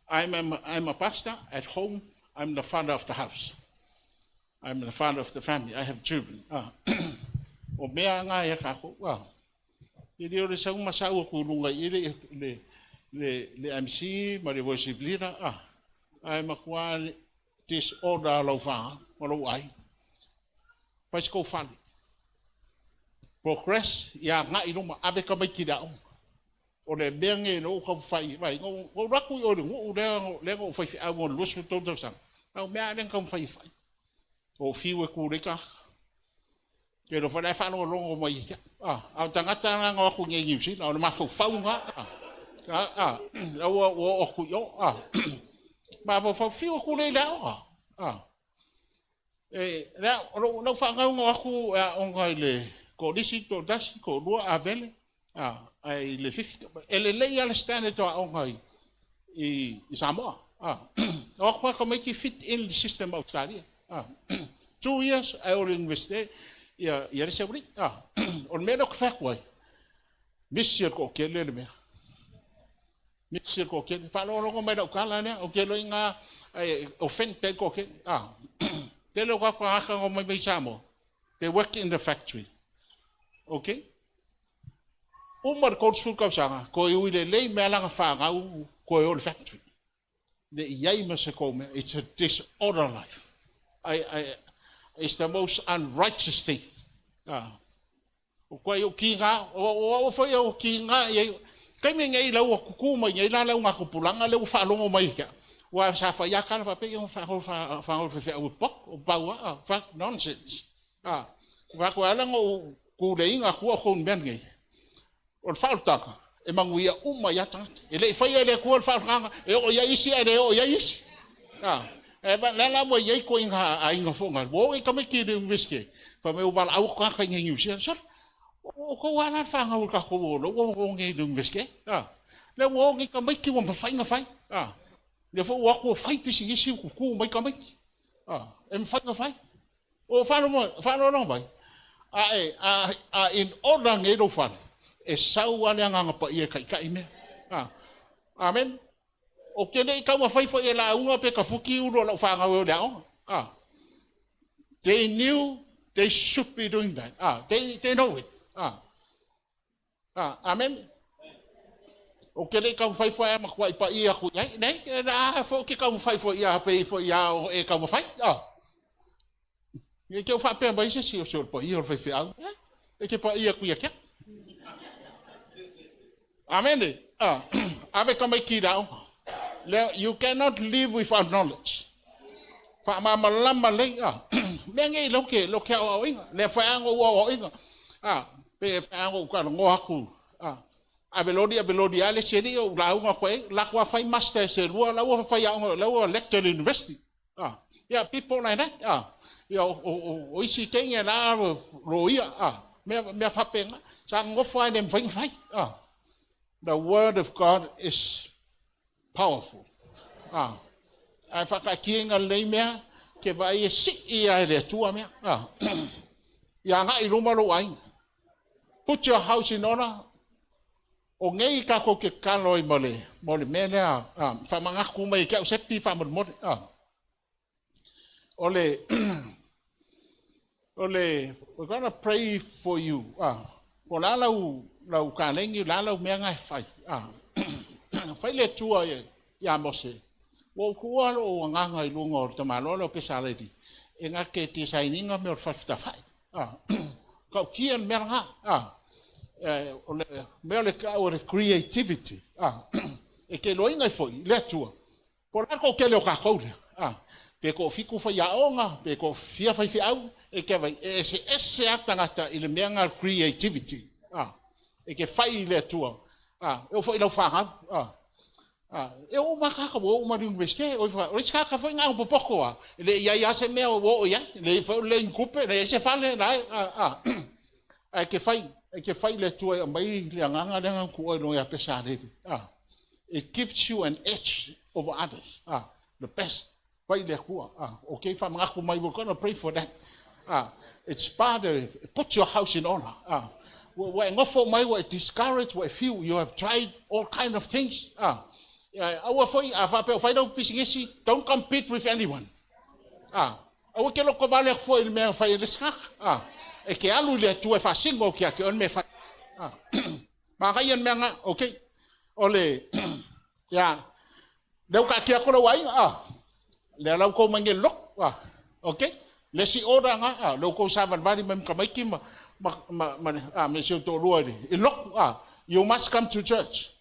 I'm a pastor at home. I'm the father of the house. I'm the father of the family. I have children. Ah. O mea ngā ia kākou. Ah. E le o le sau masau aku lunga i le, le, le, le MC ma le worship leader. Ah. Ai makua disorder lau wha, ma lau ai. Fai se kou fale. Progress, ia ngai luma, ave ka mai ki le aonga. O le mea nge no ka fai, vai, ngo ngo raku i o le ngu lea lea ngo fai fi au ngo lusu tau tau sang. Au mea le ka fai fai. O fiu e ku le ka. Ke lo fai fa longo longo mai ia. Ah, au tangata nga ngo aku nge New Zealand, o le mafau nga. Ah, ah, au o o ku yo. Ah. Mafau fiu ku le la. Ah. E, lea, o lou, lau whaangau aku e aonga i le kolisi, to dasi, ko lua, a vele, a, a i le fifi. E le lei ale standard o aonga i, i, i Samoa. A, o aku whaka mai ki fit in the system of Australia. A, 2 years, ai o le university, ia, ia le seuri. A, o le mea leo ka whaku ai. Misi e ko kele le mea. Misi e ko kele. Whaalongo mai lau kala lea, o ke loi ngā, e, offend te ko kele. A, te leo ka whakanga ngo mai mai Samoa. They work in the factory. Okay? Uma le cold school kausanga, ko e ui le lei mea langa whangau, ko e o le factory. Le iai ma se kou mea. It's a disorder life. It's the most unrighteous thing. Ah. O kua o ki ngā, o o o whai o ki ngā, i kai me ngei lau o kuku mai ngei la lau ngā kupulanga le u whaalongo mai kia. Ua sa whai akala wha pe i o wha wha wha wha wha pok o paua, ah, fuck nonsense. Ah, wha ko ala ngo ku le inga kua ko mea ngei. O le whaotaka, e mangu ia uma ia tangata. E le i whai e le kua le whaotanga, e o ia isi, e le o ia isi. Ah, e ba la la mo ia ko inga a inga fonga. Wo i kame ki le university. Fa me wala au ka ka ngi New Zealand. So, o ko wala whanga o ka ko o lo o ngi le university. Ah, le wo ngi kame ki wo mawhai nga whai. Ah, le fo wa ko whai pisi isi ku ku mai kame ki. Ah, e mwhai nga whai. O whano mo, whano no mai. A e, a, a in order nge ro whare. E sau ale anga pa ia kai kai mea. Ah, amen. O ke nei kau whai whai e la unga pe ka fuki uro lau whangau e o le aonga. Ah. They knew they should be doing that. Ah, they know it. Ah. Ah, amen. O ke nei kau whai whai ama kua i pa ia ku nei, nei, e nā fo ke kau whai whai ia pe i whai ia o e kau whai. Ah. E ke o whapea mai se si o se o pa ia o whai whai au. E ke pa ia ku ia kia. Amen. Ah, ave ka mai ki rao. You cannot live without knowledge. Wha mama lama lei. Ah, mea ngei lo ke lo ke au au inga. Le whai ango ua au inga. Ah, pe whai ango ka ngo aku. Ah, ave lodi ale seri o la unga koe la kwa whai master se lua la ua whai aonga la ua lecture university. Ah, Yeah, people like that. Ia, o isi kenge la loia. Mea faapena. Sa gogofo lava e le mafai ona fai. The word of God is powerful. Ae faataatiaina lelei mea, ke vaai e sii lava e le Atua mea. Ia agai i luma lou aiga. Put your house in order. O nei tatou te tatalo ai mo le mea lea, faamanatu mai e te au Sepi faamolemole. O le, o le, we're gonna pray for you. Po o le a lau taleni, o le a lau mea na e fai. Fai le Atua ia Mose, ua ou tuua lou agaga i luga o le tamaloa lea o Pesaleli, e na te design ina mea o le fale fetalafai. Tautia le mea lena. O le mea o le tau o le creativity. E te iloaina ai foi le Atua, po o le a le toatele o tatou lea. Pe toafitu faiaoga, pe toafia faifeau, e te vaai, e eseese lava tagata i le mea lena o le creativity. E te fai i le Atua. E oo foi i lau fanau. E oo uma lava tagata ua oo uma i le Iunivesite. O le isi tagata foi na ona popoto lava, e le i i ai lava se mea ua oo i ai. E leai foi le tupe, leai se fale, leai. Ae e te fai i le Atua e aumai le agaga lea na tuua i luga ia Pesaleli. It gives you an edge over others. The best. Fai i le Atua. Okay, faamanatu mai, we're gonna pray for that. It's part of, put your house in order. Ua e nofo mai, ua e discourage, ua e feel you have tried all kind of things. Aua foi, a faapea o fai lau pisinisi, don't compete with anyone. Aua ke lotovale atu foi i le mea e fai e le isi tagata. E te alu i le Atua e faasino atu ia te oe le mea e fai. Manaia le mea lena, okay. O le, ia, lea ua taatia atu lau aiga, lea la ua outou mai nei i le lotu, okay. Le isi order lena, lea ua outou savalivali mai ma tamaiti ma si ou toalua i le lotu, you must come to church.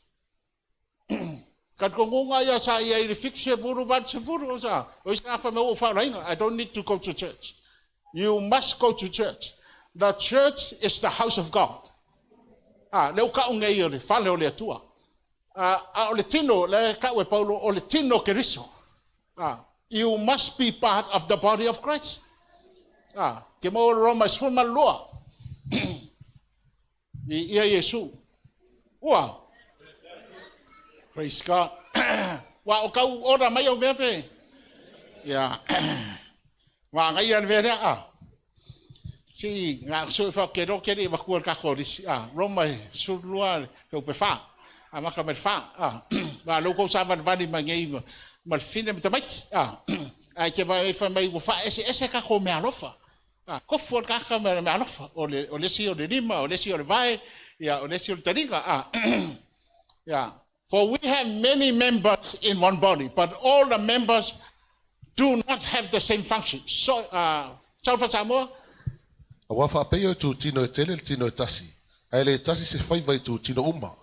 Talitonuga ia sa i ai i le 70, 80, o sa, o isi tagata fai mai ua ou faaolaina, I don't need to go to church. You must go to church. The church is the house of God. Lea ua tau nei o le fale o le Atua. A o le tino, lea e tau e Paulo, o le tino o Keriso. You must be part of the body of Christ. Ke maua o le Roma e 12. Viia Iesu. Ua. Praise God. Ua o kau ora mai au mea pe. Ia. Manaia le mea lea. Si ngā sui wha ke ro ke ri makua ka korisi. Roma e 12 le upe wha. A maka mai le wha. Wa lau kou sa valivali mai nei ma le fine ma tamaiti. Ai ke vai whai mai ua wha ese ese ka ko mea alofa. Tofu o le tagata ma le meaalofa, o le, o le isi o le lima, o le isi o le vae, ia, o le isi o le taliga. Ia. For we have many members in one body, but all the members do not have the same function. So, Sau Samoa. Aua faapea o itutino e tele le tino e tasi, ae le tasi se faiva i itutino uma.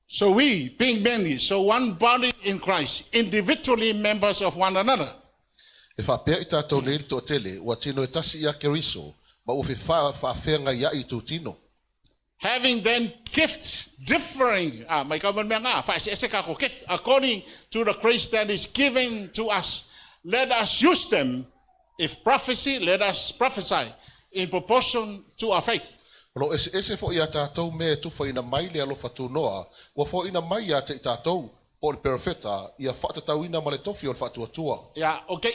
So we, being many, so one body in Christ, individually members of one another. E faapea i tatou nei le toatele, ua tino e tasi ia Keriso, ma ua fefaafeagaiaʻi itutino. Having then gifts differing, mai kau ma le mea na, faaeseese tatou gift, according to the grace that is given to us, let us use them. If prophecy, let us prophesy in proportion to our faith. O lo o eseese foi iā tatou mea e tufaina mai le alofa tunoa ua foaina mai ia te i tatou, po o le perofeta, ia faatatauina ma le tofi o le faatuatua. Ia, ok.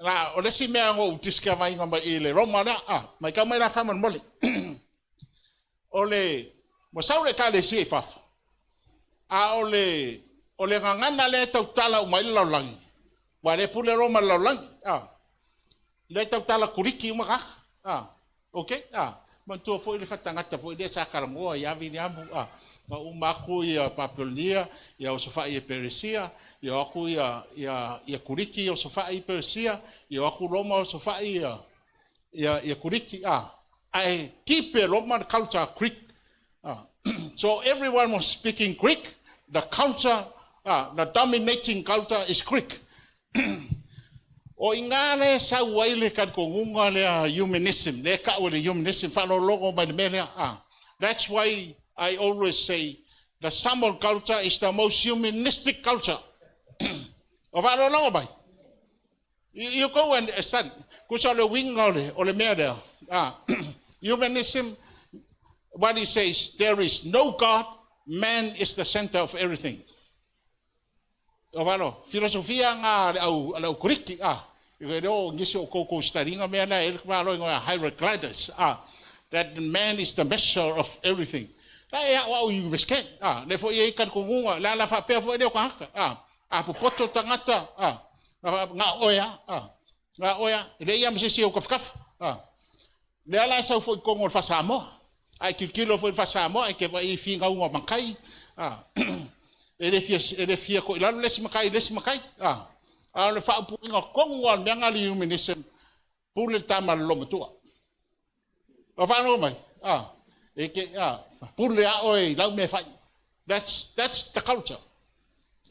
La, o le isi mea na ou discover ina mai i le Roma lea, mai kau mai la faamolemole. O le, ua sau le Ekalesia i fafo, a o le gagana lea e tautala uma ai le lalolagi, aua o lea e pule Roma i le lalolagi, lea e tautala Kuliki uma tagata, ok, manatua foi le faatagata foi lea sa talanoa ia Viliamu, na uma atu ia Papelonia, ia osofai e Peresia, ia o atu ia Kuliki osofai i Peresia, ia o atu Roma osofai ia Kuliki, ae keep e Roma le culture Greek. So everyone was speaking Greek. The culture, the dominating culture is Greek. O i ngā le sau ai le talitonuga lea humanism, le tau e le humanism, faalologo mai le mea lea. That's why I always say the Samoan culture is the most humanistic culture. O faalogologo mai? You go and study. Kusa o le uiga o le mea lea. Ah, humanism, what he says, there is no God, man is the center of everything. O valo, filosofia nga le au Kuriki, ah, i le o ngisi o koukou studyinga mea na e le malo ingoa Heraclitus, ah, that man is the measure of everything. La e au au i meske, ah, le fo i ka kongunga, la la fa pea fo le o kahaka, ah, a popoto tangata, ah, nga oea, ah, nga oea, le ia masisi o kafakafa, ah, le ala sau fo i kongo le Samoa. Ai kilkilo fo i Samoa, e ke wa i finga unga makai, ah, e le fia ko ilalo lesi makai, lesi makai, ah, a le faaupuina kongo al mea nga le humanism, pule le tama le lomatua. O whanau mai, ah, e ke, ah, pule a oe i lau mea fai. That's the culture.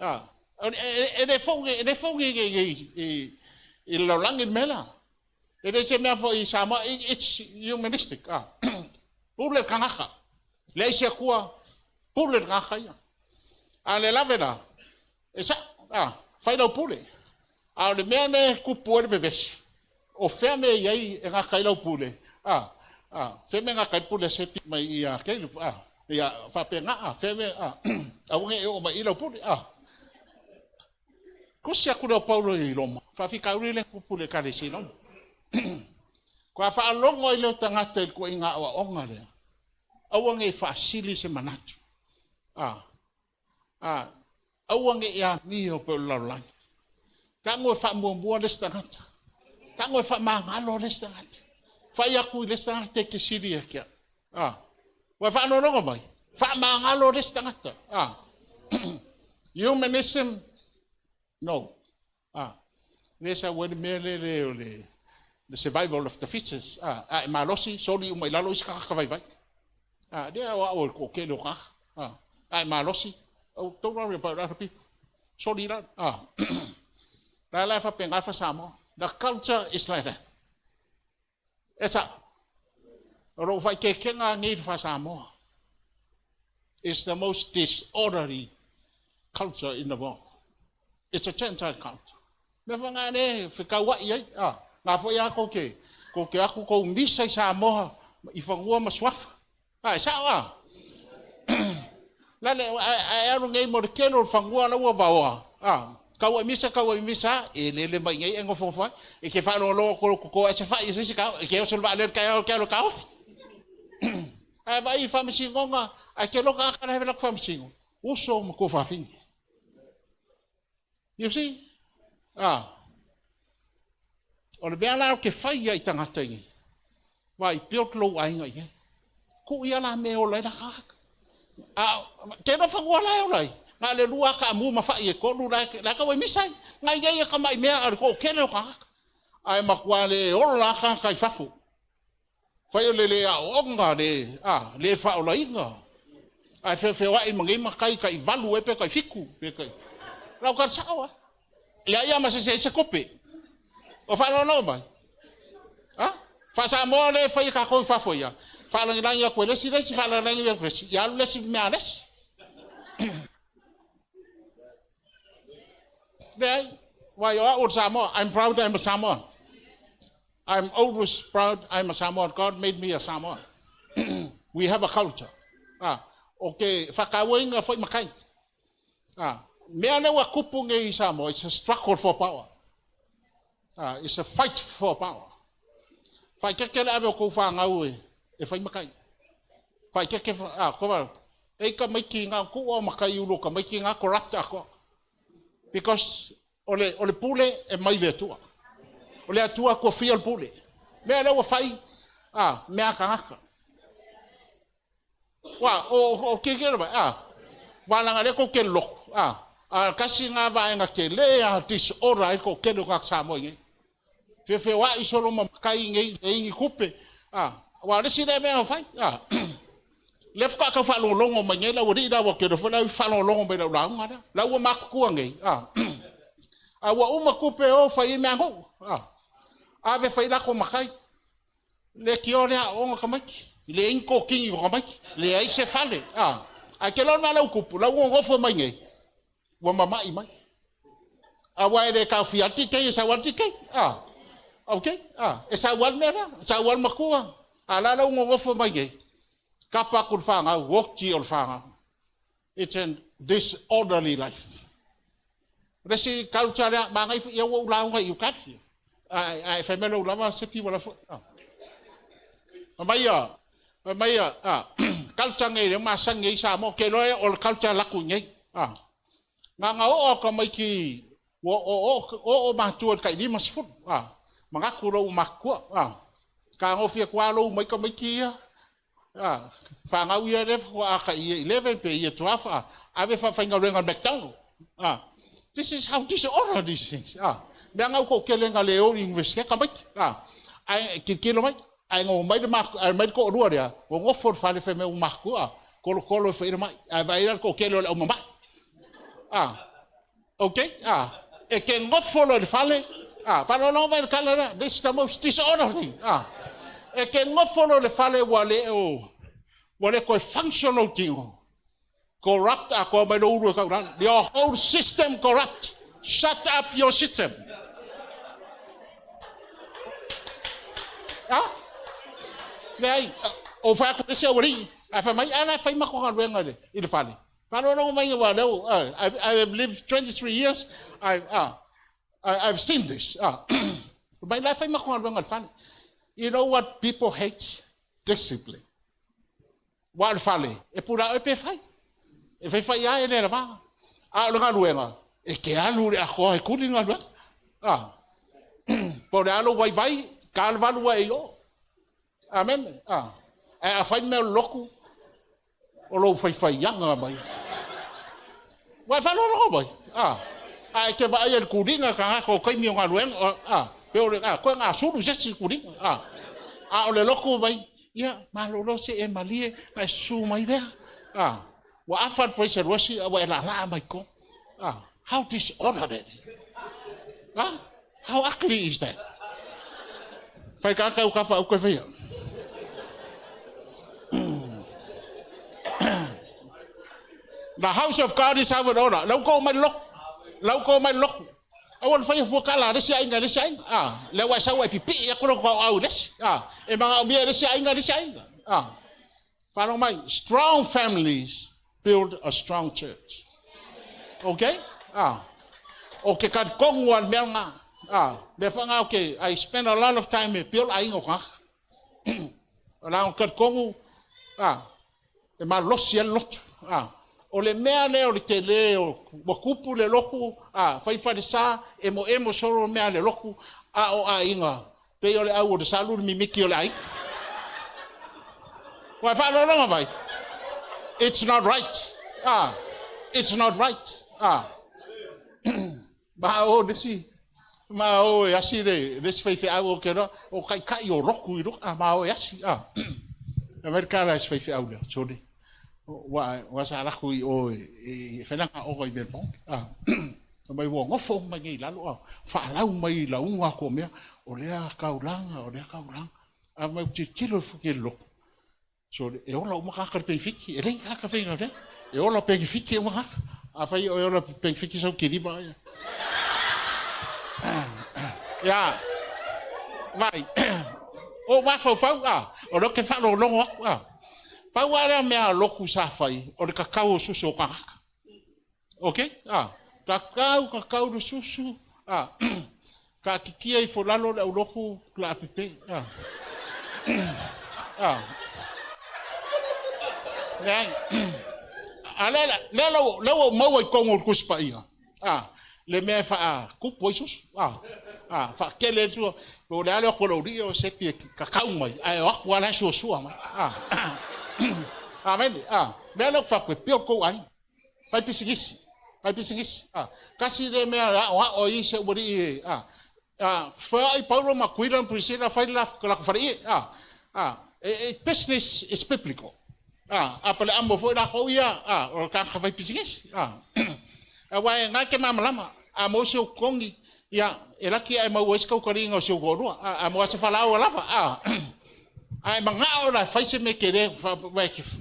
Ah, e le fou e le fou i le lalolagi le mea la. E le se mea foi i Samoa, it's humanistic. Ah. Pule le kangaka. Leai se Atua, pule le kangaka ia. A le lave la, e sa, ah, fai lau pule. A o le mea ne kupu e le vevesi, o fea mea i ai e ngaka i lau pule, ah, ah, fea mea ngaka i pule se pi mai ia ke, ah, ia whape ngā, fea mea, ah, awange e o mai i lau pule, ah. Kusi aku leo Paulo i Roma, whawhikauri le kupu le kare si Roma. Kua whaalongo i leo tangata i ko i ngā oa onga lea. Aua nge whaasili se manatu. Ah, ah, aua nge i a mio pe o lalolagi. Ka ngoe whaamuamua le tangata. Ka ngoe whaamangalo le tangata. Whai aku i le tangata e ke siri e kia. Ah, ua whaanorongo mai. Whaamangalo le tangata. Ah, humanism, no. Ah, le sa ua le mea le le o le the survival of the fittest. Ah, ah, e malosi, soli uma i lalo isi kakaka vai vai. Ah, lea o au o ko kele o ka. Ah, ah, e malosi. Oh, don't worry about other people. Soli la. Ah. La la fa penga fa Samoa. The culture is like that. Esa. O lo fai ke kenga ngi fa Samoa. It's the most disorderly culture in the world. It's a Gentile culture. Me fa ngā ne, whikau ai ai. Ah, ngā fo ia ko ke, ko ke aku ko misa i Samoa, i whangua ma suafa. Ah, e sao a. La le, ai alu ngei mo le kelo whangua la ua vaoa. Ah, kau ai misa, kau ai misa, e lele mai ngei e ngofo whai. E ke whalo lo ko ko e se whai e se kau, e ke oso le le kai o ke alo kaofi. Ai vai whamasingonga, ai ke loka akara hewe lako whamasingo. Uso ma ko whawhingi. You see? Ah. O le mea la o ke whai ia i tangata i. Vai, build lou ainga i. Ku ia la me o lai la kaka. A, te no whangua lai o lai. Ngā le lua ka amu ma whai e kolu la, la ka wai misai. Ngā ia ia ka mai mea a le ko kele o kaka. Ai makua le ola ka kai fafu. Whai o le le a onga le, a, le whaolainga. Ai fe fe wai mangi makai kai valu e pe kai fiku pe kai. Lau ka sao a. Le aia ma se se se kope. O whaanono mai. Ha? Wha Samoa le whai ka koi whafo ia. Whaalangilangi a koe lesi lesi, whaalangilangi a koe lesi. Ia alu lesi mea lesi. Leai, wai o au o Samoa. I'm proud I'm a Samoan. I'm always proud I'm a Samoan. God made me a Samoan. We have a culture. Ah, o ke whakauinga whai makai. Ah, mea lea ua kupu nei i Samoa, it's a struggle for power. Ah, it's a fight for power. Whai keke le ave o kou whāngau e whai makai. Whai keke, ah, ko e ka maiki ngā kua o makai ulo, ka maiki ngā corrupt ako. Because o le pule e mai le atua. O le atua kua fia le pule. Mea lea ua whai, ah, mea kangaka. Wa, o ke ke mai, ah, wānanga le ko ke loko, ah, a kasi ngā vaenga ke le a disorder ai ko kele o ngā Samoa i ngei. Whewhe wa i solo ma makai ngei, e ingi kupe, ah, wa le si le mea o whai, ah, le whaka ka whalongo mai ngei, la ua ri la ua kere wha la whalongo mai lau launga la, la ua makukua ngei, ah, a ua uma kupe o whai i mea ngou, ah, a ve whai lako makai, le ki o lea onga ka maiki, le inko kingi o ka maiki, le ai se fale, ah, ai ke lona lau kupu, lau ngofo mai ngei, ua mamai mai. Aua e le taofia lava le TK, e sau lava le TK. A, ok, a, e sau lava le mea lea, sau lava le matua. A o le a la ua nonofo mai nei, tapa atu i le fanau, oti o le fanau. It's a disorderly life. O le isi culture lea, manaia foi, ia ua ou lauga i uta, ae fai mai lou lava sepi ua lafo. Fai mai ia, culture nei lea masani ai Samoa, ou te iloa o le culture laku i inei. Na ona oo atu tamaiti ua oo matua i le tai 50, manatu loa ua matutua. Fetagofi atu lava lou mai tamaiti ia, fanau ia lea faatoa tai year 11 pe year 12, ave faafaigaluega i le McDonald. This is how disorder these things. Mea na ua toatele na le o i University tamaiti. Ae tilotilo mai, ae no mai le mai le toalua lea, ua nofo i le fale fai mai ua matutua, tolotolo e fai le mai. Ae vaai la le toatele o le aumamai. Ok? E te nofo loa i le fale, faalogologo mai i le tala lea, this is the most disorder thing. E te nofo loa i le fale ua le o, ua le toe functional tino. Corrupt atoa mai lou ulu e tau lalo. Your whole system corrupt. Shut up your system. Ah? Leai, o fai atu le isi aualii, ae fai mai, a la e fai matou galuega i le fale. Faalogologo mai aua lea I have lived 23 years, I've seen this. Mai la e fai matou galuega i le fale. You know what people hate? Discipline. Aua o le fale, e pula oe pe fai. E fai fai lava e le lava. A o le galuega, e te alu i le atoa e tuli le galuega. Ah. Po o le a lou vaivai, ta le 8 ua e i o. Amen. Ah. Ae a fai le mea o le lotu, o lou faifaiaga mai. Ua e faalogologo mai? Ah. A e te vaai i le tuliga tagata o taimi o galuega, ah, pe o le, ah, koe gasulu se isi tuliga. Ah. A o le lotu mai, ia, malolo se e malie, na e susu mai lea. Ah. Ua afa le praise and worship, ua e laalaa mai totonu. Ah. How disordered it is. Ah. How ugly is that? Fai tagata u kafa au koe faia. The house of God is out of order. Lau ko mai loku. Lau ko mai loku. Aua le faia fua kala a le isi aiga i le isi aiga. Ah, lea ua e sau e pipii atu lou au i le isi. Ah, e magaomia e le isi aiga i le isi aiga. Ah. Faalogo mai, strong families build a strong church. Okay? Ah. O ke talitonu a le mea lena. Ah, mea foi lena ke I spend a lot of time e build aiga o tagata. O la o talitonu, ah, e malosi ai le lotu. Ah, o le mea lea o le tele o ua tupu le lotu, ah, fai falesa, emoemo solo mea a le lotu, a o aiga pei o le au o le salu le mimiti o le aiga. Ua e faalogologo mai? It's not right. Ah, it's not right. Ah. Ma o le isi, ma o e asi le isi faifeau o ke roa, o taitai o lotu i luga, ah, ma o e asi. Ah. Amerika la isi faifeau lea, sole. Ua, ua sa laku i o e whenanga oga i Melbourne. Ah. Mai ua nofo mai nei lalo, ah, faalau mai lauga atu o mea, o lea kaulanga, o lea kaulanga. A mai tilotilo i fuki le lotu. So, e ola uma tagata i le penefiti, e leai tagata faigaluega. E ola penefiti uma tagata. Afai o e ola penefiti sau kiliva ia. Ia, vai, o mafaufau, a, o lea ou te faalogologo atu, a. Pau lava lea mea a lotu sa fai, o le kakau o susu o tagata. Ok, a, kakau, kakau le susu, a, taatitia ifo i lalo le aulotu laapepe, a, a, leai, a lea, lea la lea ua ou maua i totonu o le Tusi Paia, a, le mea e faatupu ai susu, a, a, faatele ai le sua, po o le a le o atu o le alii o sepi e kakau mai, ae o atu lava la e suasua mai, a, amene, a, mea lea ou te fai atu, e pio le tou aiga. Fai pisinisi, fai pisinisi. A, tasi lea mea e aoao ai si ou alii e, a, a, feoai Paulo ma Akuila ma Prisila fai le latou faleie. A, a, e, e, business is biblical. A, Apaleamo foi lakou ia, a, o le tagata fai pisinisi. A, aua e na e te malamalama, a maua si ou totogi, ia, e laki ae maua ai se kaukaliga o si ou toalua. A, a maua se falaoa lava, a, A e manao la e fai se mea tele,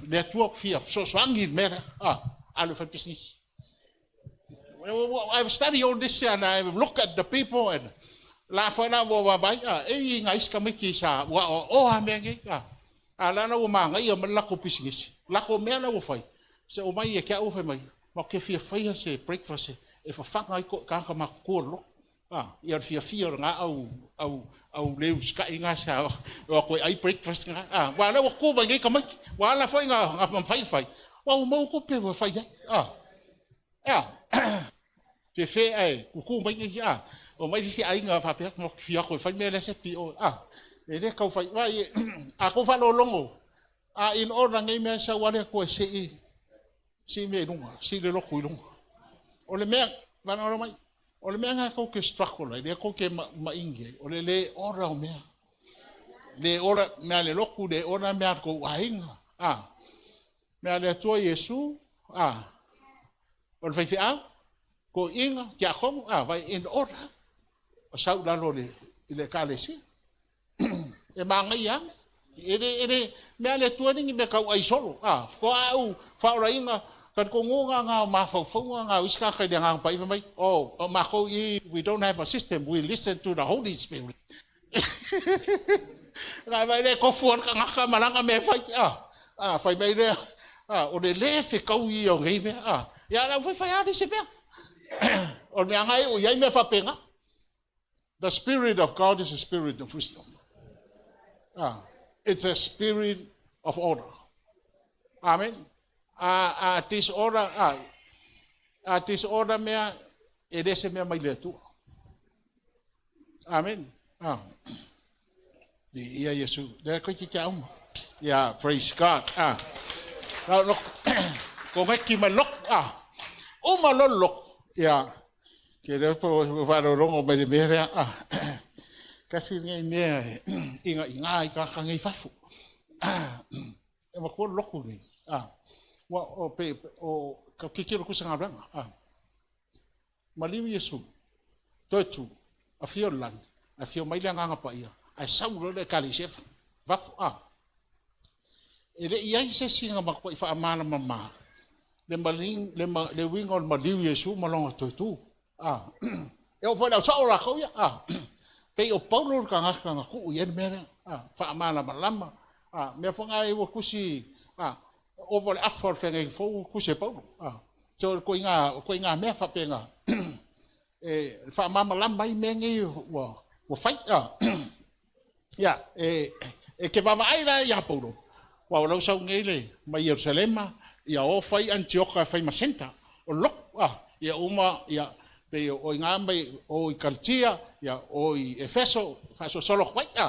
le Atua fia fesoasoani i le mea lea, a, alu e fai le pisinisi. I've studied all this and I've looked at the people and la foi la ua vaavaai a e i ngā isi tamaiti sa ua aoaoa mea nei a. A la la ua magaia ma le latou pisinisi. Latou mea la ua fai, se o mai ia te au fai mai, ma te fia faia se breakfast e fafaga ai tagata matutua o le lotu. A, ia o le fiafia o lena au au au le usitai na sa o atu e ai breakfast na. A, aua o lea ua tu mai nei tamaiti, ua ala foi na mafai ona fai, aua ua maua tupe ua fai ai. A, a, fefe ae tutu mai nisi, a, omai isi aiga faapea, matou te fia o atu e fai le mea lea Sepi i o. A, e le tau fai, vaai, a tou faalogologo, a in order nei mea, sau lava le Atua e sii, sii mea i luga, sii le lotu i luga. O le mea, faalogologo mai, o le mea lena tou te struggle ai, lea tou te maini ai, o le le order o mea. Le order mea a le lotu, le order mea a le tou aiga. A, mea a le Atua Iesu, a, o le faifeau, toeaina, tiakono, a, vai in order. O sau i lalo i le Ekalesia. E manaia lava. E le, e le, mea a le Atua e le ni mea tau ai solo. A, faatoa au faaolaina, talitonuga na o mafaufauga na o isi tagata i le Agaga Paia fai mai, oh, o matou i, we don't have a system, we listen to the Holy Spirit. Na vai le tofu o le tagata ma lana mea e fai. A, a, fai mai lea, a, o le le fetau ia o nei mea. A, ia lau fai fai lava se mea. O le mea lava e oo i ai mea faapena. The Spirit of God is a spirit of wisdom. Ah, it's a spirit of order. Amen. A, a disorder, a, a disorder mea, e le se mea mai le Atua. Amen. Ah. Ia Iesu. Lea koe ki te auma. Yeah, praise God. Ah. No, no, ko ngeki ma lok. Ah. Uma lo lok. Yeah. Ke reo po wharaurongo mai le mea rea. Ah. Kasi ngai mea inga i ngā i kākā ngei fafu. Ah. E ma kua loku nei. Ah. Wa, o, pe, o, ka kikiro kusa ngā ranga. Ah. Maliu Iesu, toe tu, afio i le lagi, ae afio mai le Agaga Paia, ae sau loa le Ekalesia i fafo. A! E le i ai se isi na matuai faamalamalama le, maling, le, ma, le uiga o le maliu Iesu ma lona toe tu. A! E oo foi i le au sao latou ia. A! Pei o Paulo le tagata na tuu i ai le mea lea. A! Faamalamalama. A! Mea foi na e ua tusi, a! Ova o le afa o le feagaiga fou ua tusi e Paulo. A! So, ko inā mea faapena e faamalamalama ai mea nei ua, ua fai. A! Ia, e, e ke vaavaai la ia Paulo, ua o lau sau nei le mai Ierusalema, ia o fai Antioka e fai ma center, o le lotu, a, ia uma, ia, pei o i ngā mai, o i Kalatia, ia, o i Efeso, faasolosolo atu ai, a.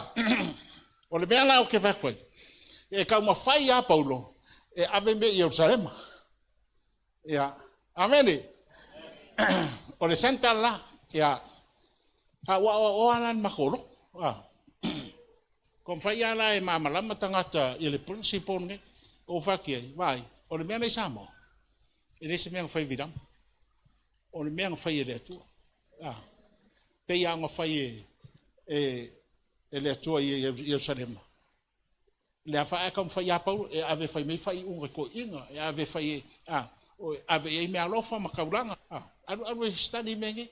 O le mea la ou te fai atu ai, e taumafai ia Paulo e ave mea i Ierusalema. Ia, amene. O le center la, ia, a ua aoaoa la le matou lotu. A. Ko mawhai a la e māmalama tagata i le principle nei, o whaki ai, vai, o le mea nei Samoa, e le se mea na fai vilama. O le mea na fai e le Atua. A. Pei a na fai e, e, e le Atua i Ierusalema. Le a faa e taumafai ia Paulo e ave e fai mai faaiuga i toeaiina, e ave e fai e, a, o, e ave i ai meaalofa ma taulaga, a, alu, alu e study mea nei.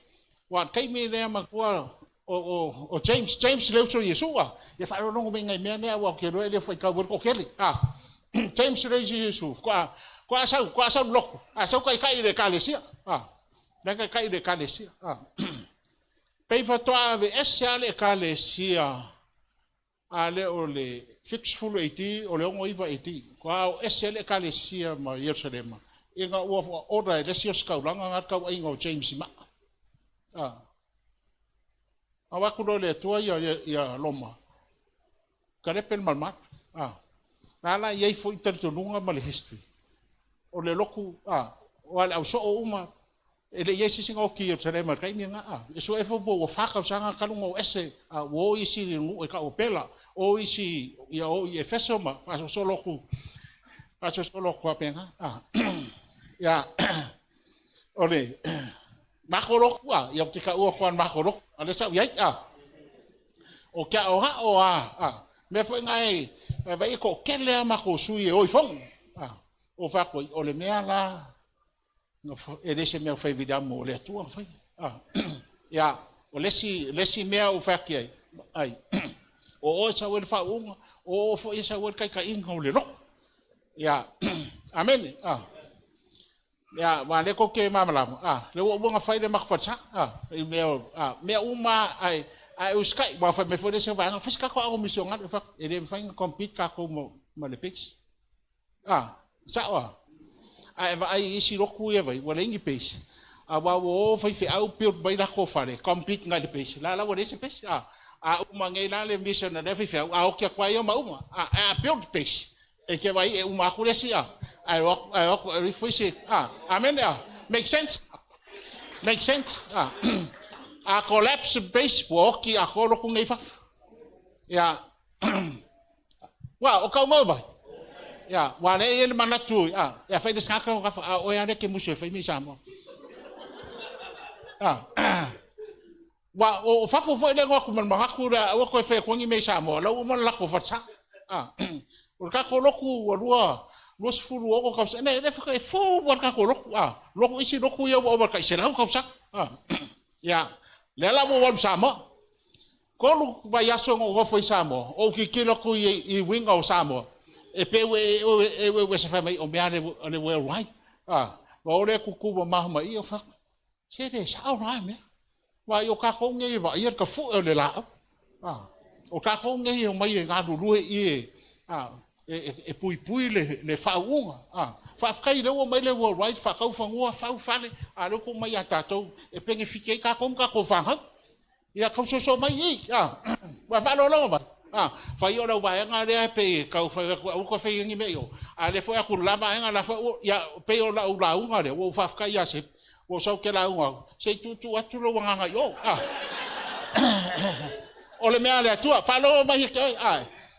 Aua o le taimi lea matua o, o, o James, James le uso i Iesu, a, ia faalogologo mai i nai mea nea aua ou te iloa e le faitau ai le toatele, a. James le uso i Iesu, faatoa, faatoa sau, faatoa sau i le lotu, a sau taitai i le Ekalesia, a, la e taitai i le Ekalesia, a. Pei faatoa aveese lava le Ekalesia a lea o le 70 AD, o le 69 AD, ua ao ese ai le Ekalesia ma Ierusalema, ina ua order e le isi ositaulaga na le tauaiga o James i maa. A. Ao atu loa le Atua ia, ia Roma, kalepe le malumalu. A. La la i ai foi talitonuga ma le history. O le lotu, a, o a le au soo uma, E le i i ai se isi na oti i Ierusalema i le taimi lena. A, e sue foi po ua fa tausaga talu ona o ese, a ua o isi i le nuu e tau o Pela, o isi ia o i Efeso ma faasolosolo atu, faasolosolo atu faapena. A, ia, o le matou lotu, a, ia ou te taua atu lava o le matou lotu, a o lea sa ou i ai, a. O ke aʻoaʻo a, a, mea foi na e, e vaai e toatele lava matou sui e o i fono, a, o fai atu ai, o le mea la, E le se mea fai viliamu o le Atua na faia. Ia, o le isi mea ua fai atu ai, ai, o oe sau ai le faauuga, o oe foi e sau ai le taitaiga o le lotu. Ia, amene. Ia, aua o lea tou te malamalama, lea ua uma ona fai le matou falesa, i mea, mea uma lava, ae usitai, aua fai mai foi le isi vaega, fai se tatou aoga misionare. Ou fai atu, e le mafai ona compete tatou ma le base. Sao a? A e vaai i isi lotu ia vai, ua leai ni base, aua ua o faifeau build mai latou fale, compete nai le base, la ua leai se base. A uma nei la le mission a lea faifeau, a oti atu ai ia ma uma. A build base, e te vaai e uma atu le isi, ae o atu, ae ifo isi, amene, make sense? Make sense? A collapse base, ua oti atoa lotu nei i fafo. Ia, ua, o kau mau mai? Ia, ua le i le manatu, ia fai le sgaka o kafa, a oe ale ke musu e fai mi Samoa. Ua, o fafo foi le ngoa ku manatu le aua koe fai atu ni mea i Samoa, lau uma le lako falesa. O le tatou lotu ua 26 tausaga, ne, le e fou le tatou lotu, lotu isi lotu ia ua ova tai 100 tausaga. Ia, lea la ua alu Samoa. 3 vaiaso na ou nofo i Samoa, ou tilotilo atu i uiga o Samoa, e peu e se fai mai o mea a le worldwide. Ma o lea tutu mamaho mai i o fai atu, se le sao la mea. Aua o tatou nei e vaaia le tafue o le laau. O tatou nei e omai e galulue i e puipui le faauuga. Faafetai lea ua omai le worldwide, faatau fanua, fau fale, a lea ua tuu mai ia tatou e penefiti ai tatou ma tatou fanau. Ia tau soso mai i, ua faalogologo mai. Fai o lau vaega lea pe tau fai atu, aua toe fai ni mea i o. A lea foi atu le la vaega, la foi, ia, pei o lau lauga lea, ua ou faafetai ia Sepi, ua ou sau ke lauga atu, se i tuutuu atu lou agaga i o. O le mea a le Atua, faalogo mai e te oe,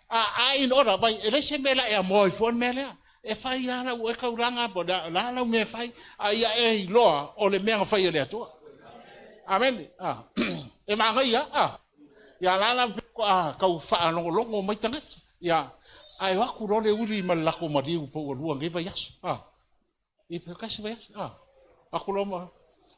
a in order, vai, e leai se mea la e amoa ai fua le mea lea. E fai lava lau oe taulaga, po o la lau mea e fai, a ia e iloa o le mea na fai e le Atua. Amene. E manaia, ia la la tau faalogologo mai tagata. Ia, ae o atu loa le uli ma le lako maliu po ua lua nei vaiaso. I pe kasi vaiaso. Atu loa ma,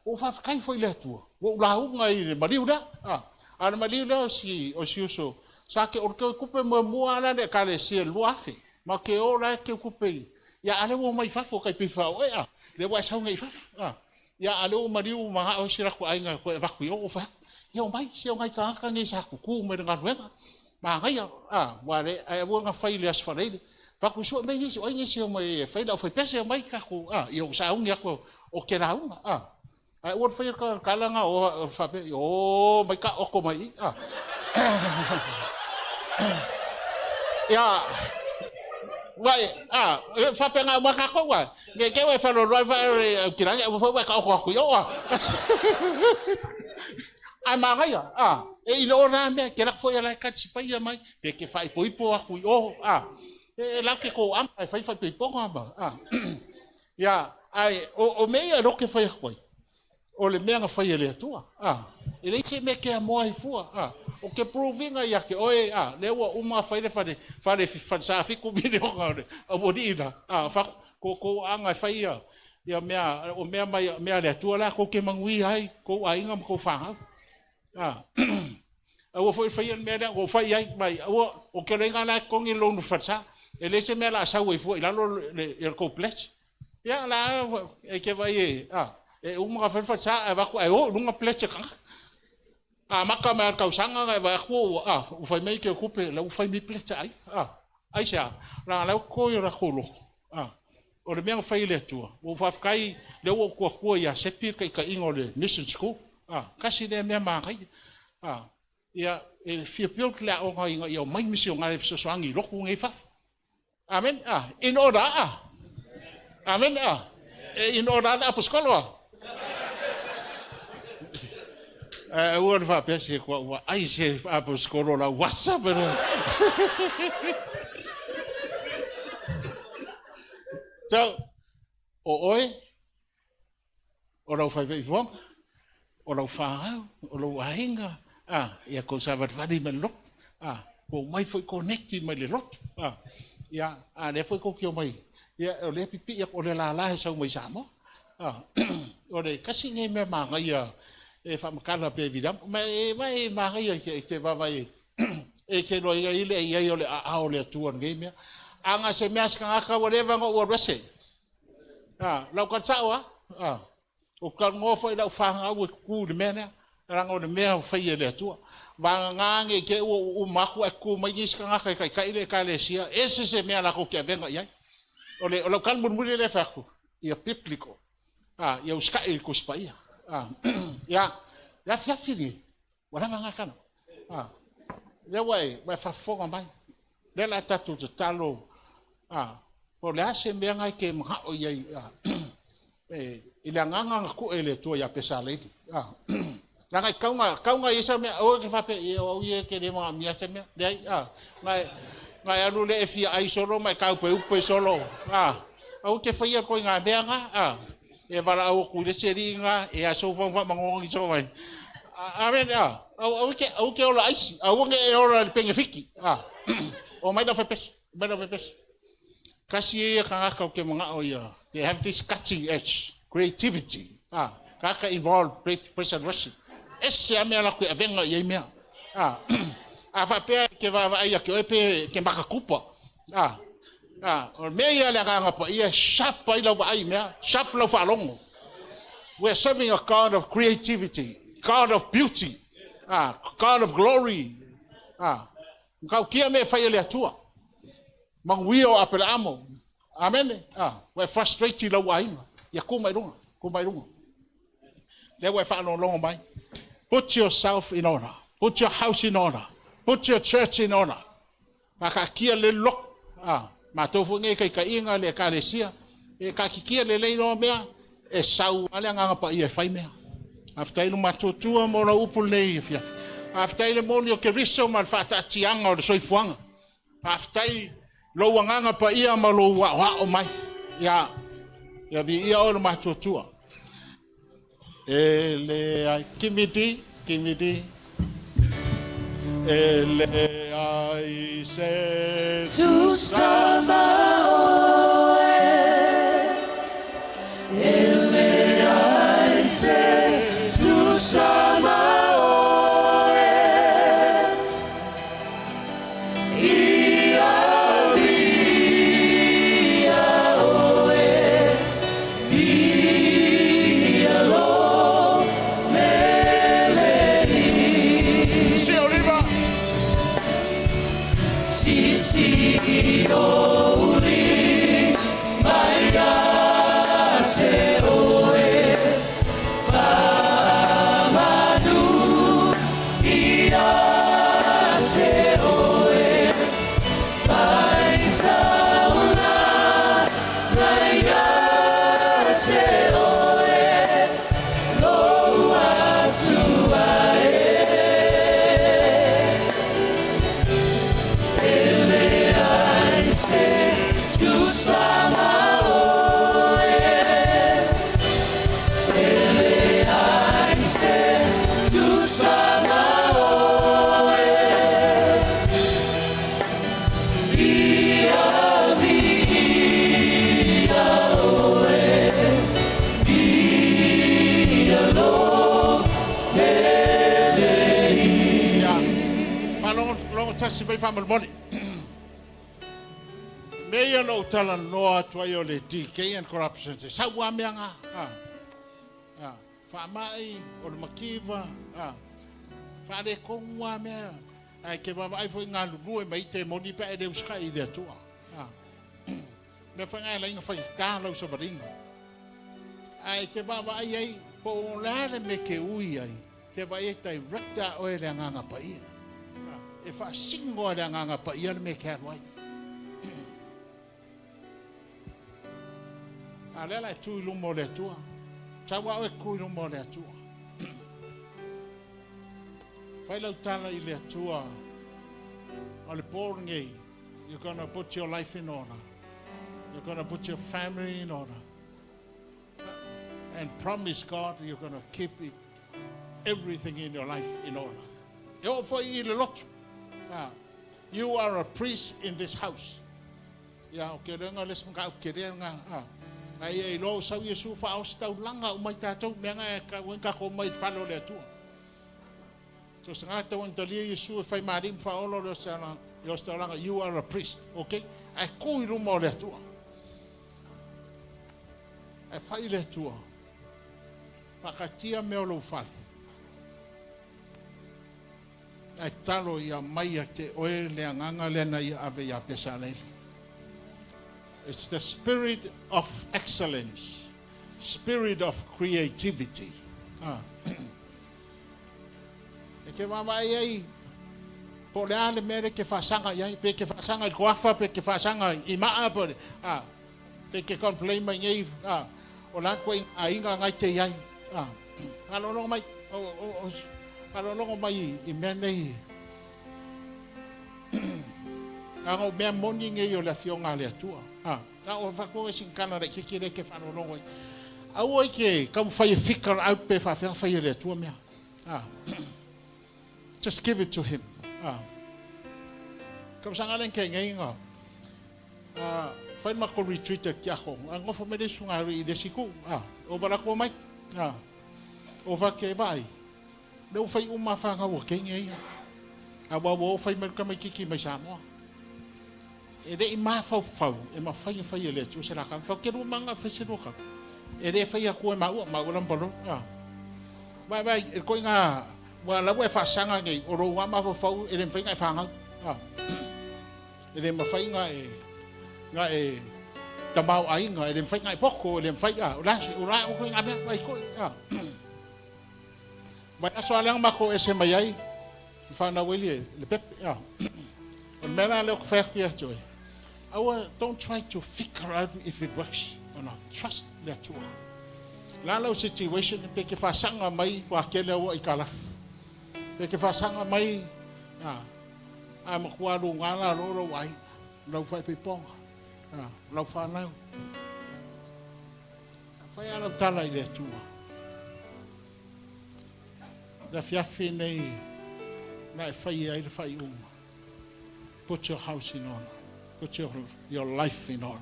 ua faafetai foi i le Atua, ua ou lauga i le maliu lea. A o le maliu lea o si uso, sa ke o le keukupe muamua ala le ekalesia i le 2000. Ma ke o la e keukupe i, ia a lea ua omai i fafo tai pei faaoe, lea ua e sau nei i fafo. Ia a lea ua maliu manao si latou aiga toe avatu i o, ua fai atu, ia omai, se o nai tagata nei sa tutu mai le galuega. Manaia, ua le, ae aua na fai i le Aso Faraile. Fai atu, sue mai nisi, o ai nisi o mai e fai le aufaipese, omai tatou, ia ua sauni atu o ke lauga, Ae ua le faia le tala na o faapea, o mai ka oko mai i, Ia, vai, faapena uma tatou, a. Ne i te i ua e faaloaloa ai au kilagi, aua foi ua e taoto atu i o, a. Ae manaia, e i le o la mea, ke lako foi ala e katisipaia mai, pe ke faaipoipo atu i o, e lau ke toaga e fai faaipoipoga ma, Ia, ae o mea ia e ke fai atu ai, o le mea na fai e le Atua. E leai se mea ke amoa ai fua. O ke prove ina ia te oe, lea ua uma fai le fale, fale falesa 7 miliona o le aualii la, fa, ko anga e fai ia, ia mea, o mea mai, mea le Atua la, kou te manuia ai, kou aiga ma kou fanau. Aua foi fai le mea lea, ua fai ai, mai, aua, o ke loiga la totogi loan falesa, e leai se mea la sau ai fua i lalo le kou pledge. Ia, la, e ke vai e, e uma ka fai le falesa, ae avatu, ae o i luga pledge e tagata. A maka mai a le tausaga, e vai atu, ua fai mai ke kupe, la ua fai mai pledge ai. Ai se a, la lau totogi o latou lotu. O le mea na fai e le Atua, ua ou faafetai lea ua ou tuatua ia Sepi le taitaiga o le Mission School. Kasi lea mea manaia. Ia, e fia build le aoga ina ia omai misionare e fesoasoani i lotu nei i fafo. Amen. In order, Amen. E in order le aposkolo, Aua le faapea se kua ua ai se aposkolo la WhatsApp. So, o oe, o lau faifaifoga, o lau whanau, o lau aiga, ia kou savalivali mai le lotu, kou mai foi connect mai le lotu, ia, a lea foi kou te omai, ia, o lea pipii atu, o le lala e sau mai Samoa. O le tasi lenei mea manaia e faamatala pea e Viliamu. Ma e ma e manaia e te vaavaai e te iloaina ai le i ai o le aao o le Atua i lenei mea. A na se mea a se tagata ua leva ona ou alu ese. Lau tala sao lava. Ou te talanoa foi i lau fanau e tutu i le mea lea, leaga o le mea ua faia e le Atua. Vagana ne i te i ua ou uma atu ae tutu mai nisi tagata e taitai le Ekalesia, ese se mea latou te avega i ai. O lau tala mulimuli lea e fai atu, ia biblical, ia usitai i le Tusi Paia. Ia, le afiafi lenei, ua lava na tala. Lea ua e faafofoga mai, lea o le a tatou tatalo, po o le a se mea lena e te manao i ai i le agaga na tuu e le Atua ia Pesaleili. Leaga e tau na i ai sau mea, aua e te faapea, ia o au ia e te le manaomia se mea. Leai, na e alu lea e fia ai solo ma e taupeupe solo. Aua te faia ituaiga mea na. E valaau atu i le isi alii na, e aso fau faamanogi so mai. Amen. Aua te ola aisi, aua ne i e ola i le penefiti. O mai lau fepesi, mai lau fepesi. Tasi ia tagata ou te manao ia, they have this cutting edge creativity. Tagata involved praise and worship. Ese a mea latou te avega i ai mea. A faapea e te vaavaai ia te oe pe te makakupa. O le mea ia le Agaga Paia e sharp ai lau vaai i mea, sharp lau faalogo. We are serving a God of creativity, God of beauty, God of glory. Matautia mea e fai e le Atua. Manuia o Apelaamo. Amene. Ua e frustrate i lau aiga. Ia tu mai luga, tu mai luga. Lea ua e faalogologo mai. Put yourself in order. Put your house in order. Put your church in order. Faataatia le lotu. Matou foi nei taitaiga le Ekalesia, e taatitia lelei loa mea, e sau lava le Agaga Paia e fai mea. Faafetai le matuatua mo lau upu lenei afiafi. Faafetai le moni o Keriso ma le faataatiaga o le soifuaga. Faafetai lou Agaga Paia ma lou aoao mai. Ia, ia viia oe le matuatua. E leai, give me D, give me D. E leai se tusa ma oe, e leai se tusa ma oe, ia viia oe, viia lou lelei. Sia Oliva. Sisi o uli mai ia te oe, whaamanu ia te oe, whaitaula ia te oe, lou atua e. E leai se tusa ma oe, e leai se tusa ma oe, ia viia oe, viia lou lelei. Ia, faalogo logo tasi mai faamolemole. Mea ia na ou talanoa atu ai o le decay and corruption, se sau lava mea na. Faamai, o le mativa, faaletonu lava mea. Ae te vaavaai foi i galulue mai te moni pe a e le usitai i le Atua. Mea foi na e ala ai ona faigata lau savaliga. Ae te vaavaai ai po o le a le mea e te ui ai, te vaai ai direct a oe le Agaga Paia. E faasino e le Agaga Paia le mea e te alu ai. A lea la e tu i luma o le Atua. Sau a oe tu i luma o le Atua. Fai lau tala i le Atua. O le po lenei, you're gonna put your life in order. You're gonna put your family in order. And promise God you're gonna keep it, everything in your life in order. E oo foi i le lotu. You are a priest in this house. Ia, o ke lenga le sma ke le nga. A ia iloa ua sau Iesu faaositaulaga uma ai tatou, mea na e tatau ai ona tatou omai i le fale o le Atua. So o se tagata ua na talia Iesu e fai ma Alii ma Faaola o le ositaulaga, you are a priest, ok? Ae tu i luma o le Atua. Ae fai le Atua, faakaatia mea o lou fale. Ae tatalo ia aumai ia te oe le agaga lea na ia ave ia Pesalele. It's the spirit of excellence, spirit of creativity. Ah. E te vaavaai ai po o le a le mea lea e te faasaga i ai, pe te faasaga i le toafa, pe te faasaga i maa, pe, ah, pe te complain mai nei, ah, o le a le ituaiga aiga na e te i ai. Ah, faalogologo mai, o, o, o, faalogologo mai i mea nei. Leaga o mea moni nei o le Afioga a le Atua. Ah, na o avatu ai sina tala laitiiti lea e te faalogologo ai. Aua e te taumafai e figure out pe faafefea ona fai e le Atua mea. Ah, just give it to Him. Ah. Tausaga lea na tea nei na fai le matou retreat e Tiakono, ae nofo mai le isi susuga i le isi itu. Ah, ova le atu omai. Ah, ova ake e vaai. Lea ua fai uma lava fanau a teine ia. Aua ua oo fai mai le tamaititi mai Samoa. E le i mafaufau e mafai ona fai e le Atua se laka. Fai te lua maga fai se lua kau. E le fai atua e maua, maua lamba lo. Vai vai, e koi ngā, ua laua e faasaga nei, o lou lava mafaufau e le mafai ona e fanau. E le mafai ona e, na e tamaoaiga, e le mafai ona e poto, e le mafai, o le a, o le a o ituaiga mea, vai toi. Vaiaso lava lea na matou ese mai ai na fanau ai le pepe. O le mea la lea ou te fai atu ia te oe, aua, don't try to figure out if it works or not. Trust le Atua. O le a lau situation, pe te faasaga mai ua tele au aitalafu. Pe te faasaga mai, a matua luga lalo lou aiga, lau faaipoipoga, lau fanau. Fai lava lau tala i le Atua. Le afiafi nei na e faia ai le faaiuga. Put your house in order. Put your life in order.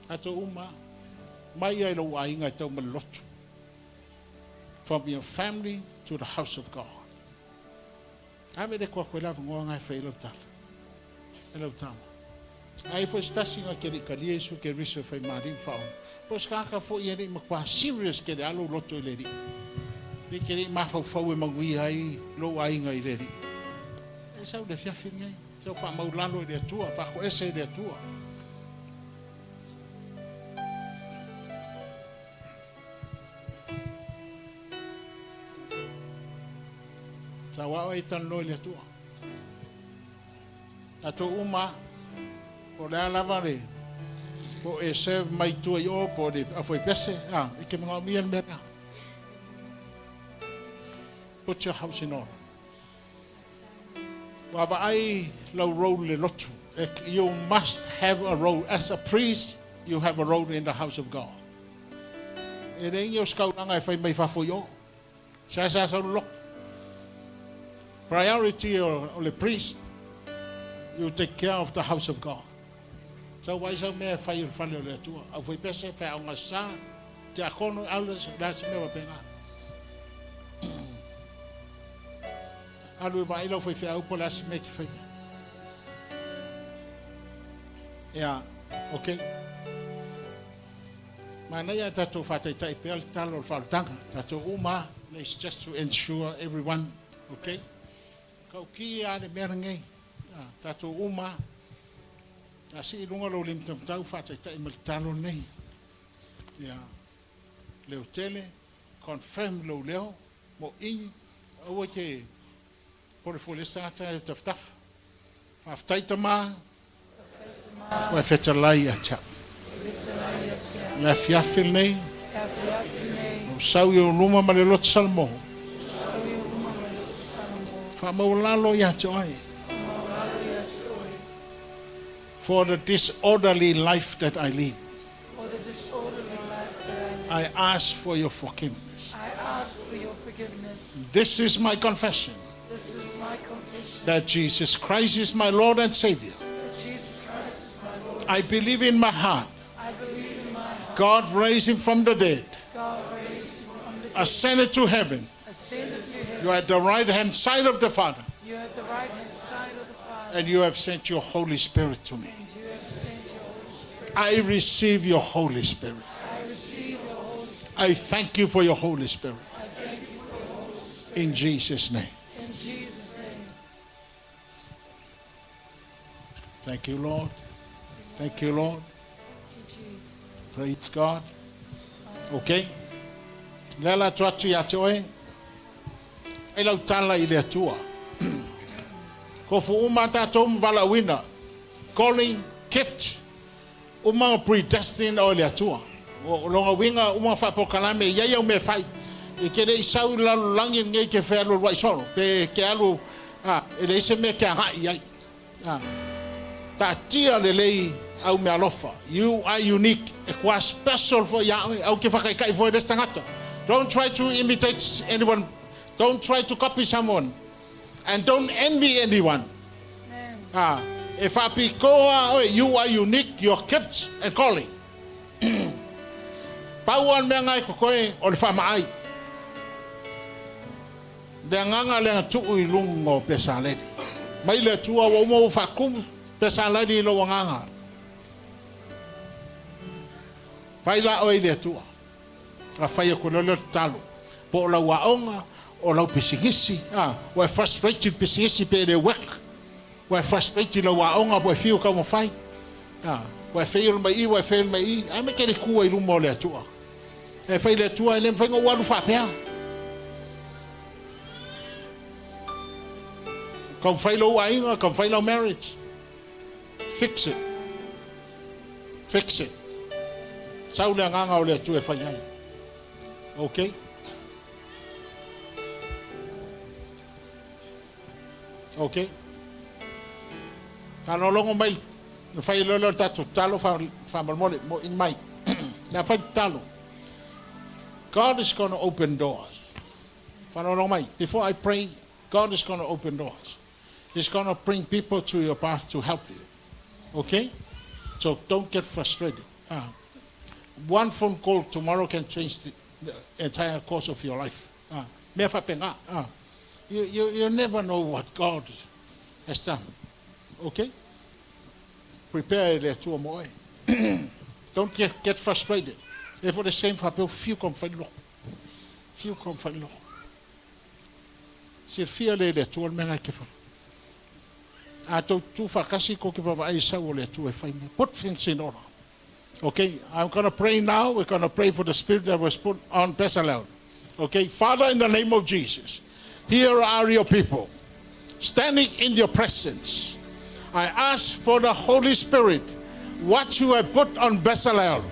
Tatou uma, mai ai lou aiga e tau ma le lotu. From your family to the house of God. Ave le koa koe le avanoa na e fai ai lau tala. E lau tala. A i ai foi se tasi na te le i talia Iesu Keriso e fai ma Alii ma Faaola, po o se tagata foi e le i matua serious tele a lou loto i le Alii, pe te le i mafaufau e manuia ai lou aiga i le Alii, e sau i le afiafi lenei, sau faamaulalo i le Atua, faatoese i le Atua. Sau a oe e talanoa i le Atua. Tatou uma lava, po o le a lava le, po o e serve mai tua i o, po o le aufaipese, a, e te manaomia le mea lea. Put your house in order. Ua vaai lau role i le lotu. You must have a role. As a priest, you have a role in the house of God. E leai ni ositaulaga e fai mai fafo i o. Seasea sau le lotu. Priority o le priest, you take care of the house of God. Sau vaai sau mea e fai i le fale o le Atua. Aufaipese, faiaoga sa, tiakono, elders, o le a se mea faapena. Alu e vaai lau faifeau po o le a se mea e te faia. Ia, okay. Manaia a tatou faataitai pea le tala o le faaolataga, tatou uma a, it's just to ensure everyone, okay. Tauti a le mea lenei, tatou uma a, a sii i luga lou limatamatau faataitai ma le talo lenei. Ia, leo tele, confirm lou leo, mo i, aua e te pole fua i le isi tagata e tafatafa. Faafetai Tama, ua e fetalai ia te au. Le afiafi lenei, ua sau i ou luma ma le loto Salamo. Faamaualalo ia te oe. For the disorderly life that I lead. I ask for your forgiveness. This is my confession. That Jesus Christ is my Lord and Savior. I believe in my heart. God raised him from the dead, God raised him from the dead, ascended to heaven. ascended to heaven. You are at the right hand side of the Father, You are at the right hand side of the Father, and you have sent your Holy Spirit to me. and you have sent your Holy Spirit. I receive your Holy Spirit. I receive your Holy Spirit. I thank you for your Holy Spirit. I thank you for your Holy Spirit. In Jesus' name. In Jesus' name. Thank you, Lord. Thank you, Lord. Thank you, Jesus. Praise God. Okay. Le ala atu atu ia te oe. E lau tala i le Atua. Kofu uma tātou mvalauina. Calling, gift. Uma predestined o le Atua. O longa winga uma whapokalame ia ia me whai. I ke le isau lalo langi ngei ke whea lo wai solo. Pe ke alu e le ise me ke angai ai. Ta'atia lelei au meaalofa. You are unique. E kua special foi ia oe. Au ke whakaika'i foi le isi tagata. Don't try to imitate anyone. Don't try to copy someone. And don't envy anyone. Ah, e faapitoa oe, you are unique, your gifts and calling. Pau lava le mea na e kokoe o le faamaai. Le agaga lea na tuu i luga o Pesaleli. Mai le Atua ua uma ua faatumu Pesaleli i lou agaga. Fai la oe i le Atua. A fai atu loa lea o le tatalo. Po o lau aoga, o lau pisinisi, a, ua e frustrate i le pisinisi pe le work. Ua e frustrate i lau aoga po e fiu taumafai. A, ua e fail mai i, ua e fail mai i. A me ke le kua i luma o le Atua. E fai le Atua e le mafai ona ou alu faapea. Taumafai lou aiga, taumafai lau marriage. Fix it. Fix it. Sau le agaga o le Atua e fai ai. Okay? Okay? Faalogologo mai na fai loa lea o le tatou tatalo faamolemole mo in mai. Na fai tatalo. God is going to open doors. Faalogologo mai. Before I pray, God is going to open doors. He's going to bring people to your path to help you. Okay? So don't get frustrated. One phone call tomorrow can change the entire course of your life. Mea faapena. You never know what God has done. Okay? Prepare e le Atua mo oe. Don't get frustrated. E for the same faapea fiu ka mafai loko. Fiu ka mafai loko. Silafia lea e le Atua le mea na e ke wha. A tou tu whakasi ko ke vaavaai i sau o le Atua e whai mea. Put things in order. Okay, I'm going to pray now. We're going to pray for the spirit that was put on Bezalel. Okay, Father, in the name of Jesus, here are your people standing in your presence. I ask for the Holy Spirit, what you have put on Bezalel,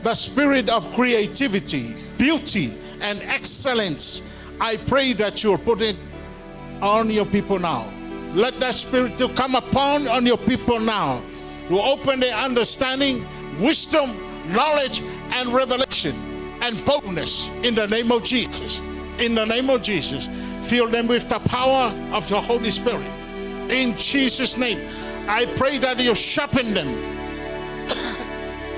the spirit of creativity, beauty, and excellence. I pray that you will put it on your people now. Let that spirit to come upon on your people now. To open their understanding, wisdom, knowledge, and revelation, and boldness in the name of Jesus. In the name of Jesus. Fill them with the power of the Holy Spirit. In Jesus' name. I pray that you sharpen them.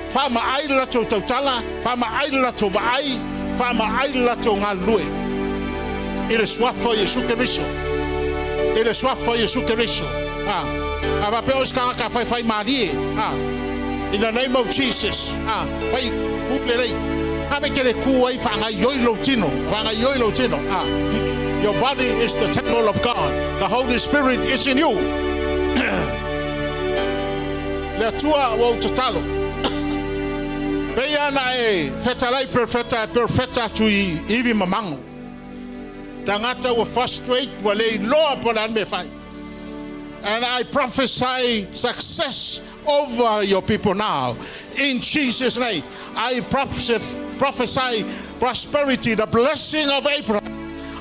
Faamaai le latou tautala, faamaai le latou vaai, faamaai le latou galulue. I le Suafa o Iesu Keriso. I le Suafa o Iesu Keriso. A, a faapea o se tagata faifai malie. A, in the name of Jesus. A, fai ku lelei. A me ke le ku ai faagaioi lou tino. Faagaioi lou tino. A, your body is the temple of God. The Holy Spirit is in you. Le Atua ua ou tatalo. Pei ana e fetalai perfeta e perfeta atu i ivi mamango. Tagata ua frustrate ua le iloa po o le a le mea e fai. And I prophesy success over your people now. In Jesus' name. I prophesy prosperity, the blessing of Abraham.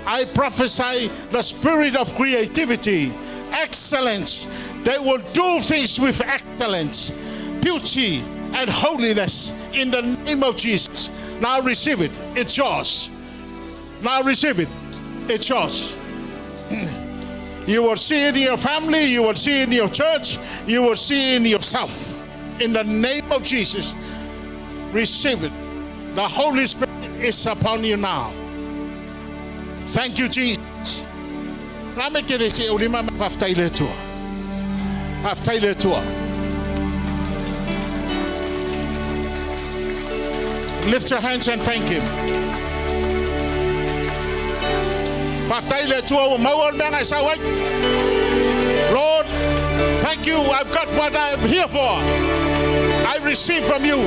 I prophesy the spirit of creativity, excellence. They will do things with excellence, beauty, and holiness in the name of Jesus. Now receive it. It's yours. Now receive it. It's yours. You will see it in your family, you will see it in your church, you will see it in yourself. In the name of Jesus, receive it. The Holy Spirit is upon you now. Thank you, Jesus. Rame ke le se o lima ma faafetai le Atua. Faafetai le Atua. Lift your hands and thank Him. Faafetai le Atua ua maua le mea na e sau ai. Lord, thank you. I've got what I'm here for. I receive from you.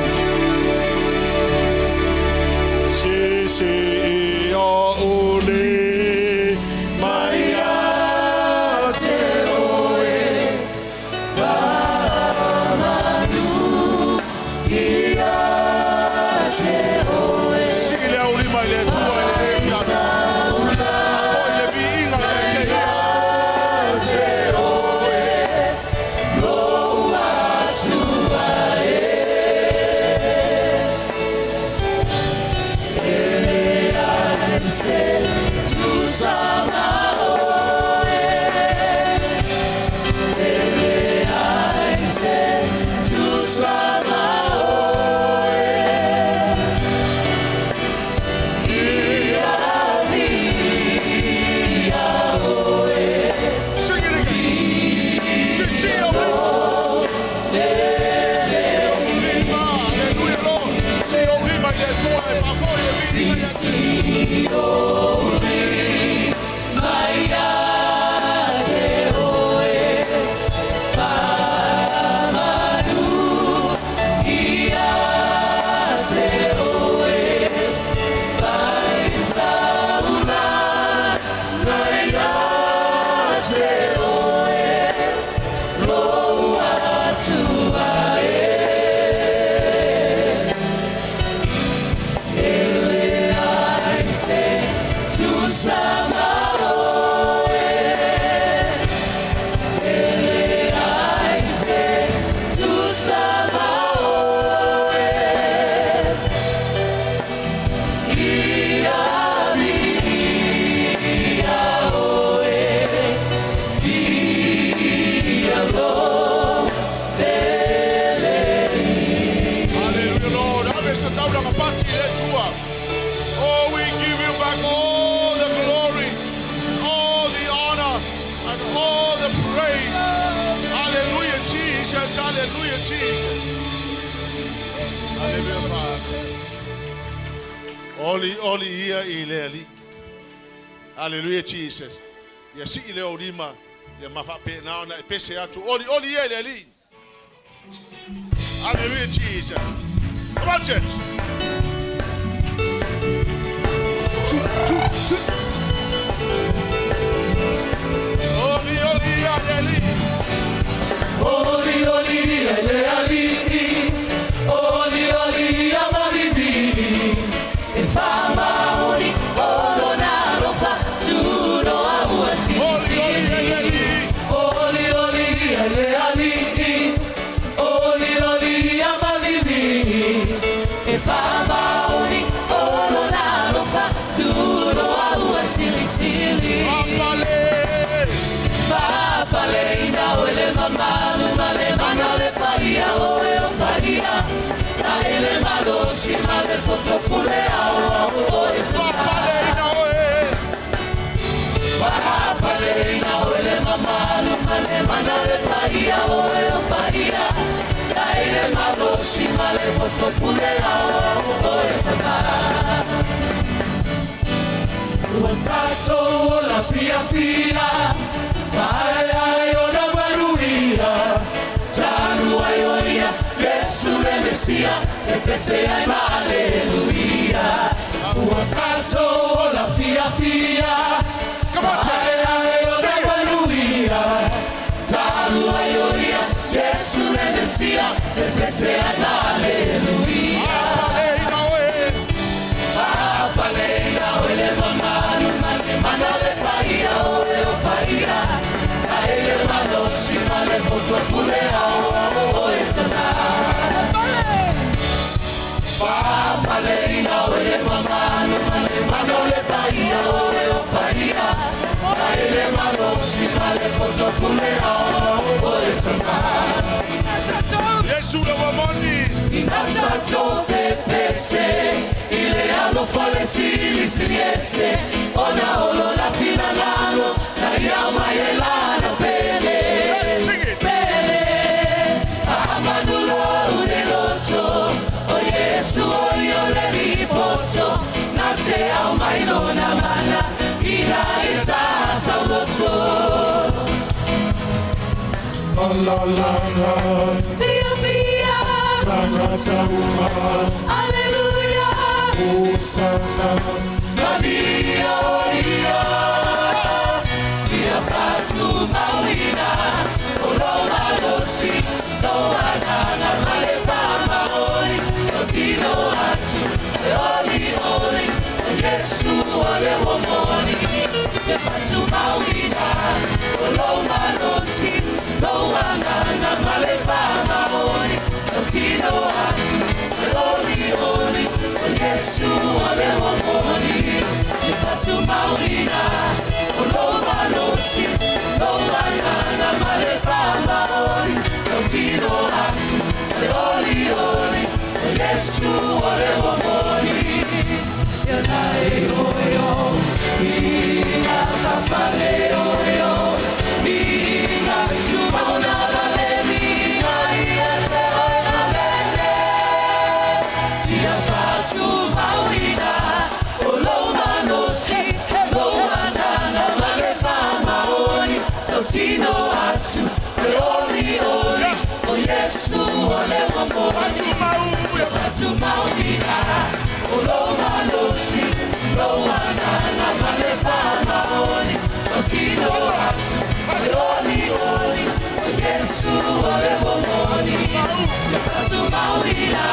Si si o uli mai. Ia te oe, faamanu ia te oe. Sii le aulima i le Atua i lenei afiafi. Faafoi le viiga ia te Ia. Te oe, lou Atua e. E leai se tusa ma oe. E leai se tusa ma oe. Ia viia oe. Sing it again. Si si o lima. Hallelujah, Lord. Sii ou lima i le Atua e faafoi le viiga ia. Sisi oli mai ia te oe, faamanu ia te oe, faitaulaga ia te oe, lou Atua e. E leai se tusa ma oe. E leai se tusa ma oe. Ia viia oe. Ia lo Hallelujah, Lord. Ave se taulaga pati i le Atua. Oh, we give you back all the glory, all the honor, and all the praise. Hallelujah, Jesus. Hallelujah, Jesus. Hallelujah, Father. Oli, oli ia i le Alii. Hallelujah, Jesus. Ia sii le ou lima. Ia ma faapena ona e pese atu. Oli, oli ia i le Alii. Hallelujah, Jesus. Come on, church. Two, two, two. Oli, oli ia i le Alii. Oli oli ia i le Alii, oli oli ia mavivi, e faamaoni o lona alofa tunoa ua Oli, oli ia i le silisili. Alii. Oli oli ia i le Alii, oli oli ia mavivi, e faamaoni o lona alofa tunoa ua silisili. Papale. Papaleina oe le mamalu ma le mana le paia oe o paia na ele malosi ma le poto pule ao ao oe tuna. Papaleina oe. Papaleina oe le mamalu ma le mana le paia oe o paia na ele malosi ma le poto pule ao ao oe tuna. Ua tatou ola fiafia, mae ai ona manuia, talu ai o ia, Iesu le Mesia, e pese ai ma aleluia. Ua tatou ola fiafia, Come on, church. mae ai ona Sing it. manuia, talu ai o ia, Iesu le Mesia, e pese ai ma aleluia. Papaleina oe. Papaleina oe le mamalu ma le mana le paia oe o paia na ele malosi ma le poto pule ao ao oe tana. Papaleina oe le mamalu ma le mana le paia oe o paia na ele malosi ma le poto pule ao ao oe tana. Yes. Iesu le ua moni. Ina tatou pepese i le alofa le silisili ese ona o lona finagalo na ia aumai ai lana pele. Sing it. Pele, faamanu lou nei loto, o Iesu o ia o le Alii poto, na te aumai lona mana ina e ta sauloto. Malalana Fia fia, tagata uma aleluia, Hosana Maria o ia, ia faatumauina, o lou malosi, lou agaga ma le faamaoni, tautino atu, le olioli, o Iesu o le ua moni, e faatumauina, o lou malosi, lou agaga ma le faamaoni, tautino atu, le olioli, o Iesu o le ua moni, e faatumauina, o lou malosi, lou agaga ma le faamaoni, tautino atu, le olioli, o Iesu o le ua moni. Ia lae oe o, ina papale oe o, ina tumauna la le minga ia te oe mavene. Ia faatumauina, o lou malosi, lou agaga ma le faamaoni, tautino atu, le olioli, o Iesu o le ua moni. Faatumauina, o lou malosi, lou agaga ma le faamaoni, tautino atu, le olioli, o Iesu o le ua moni. Faatumauina,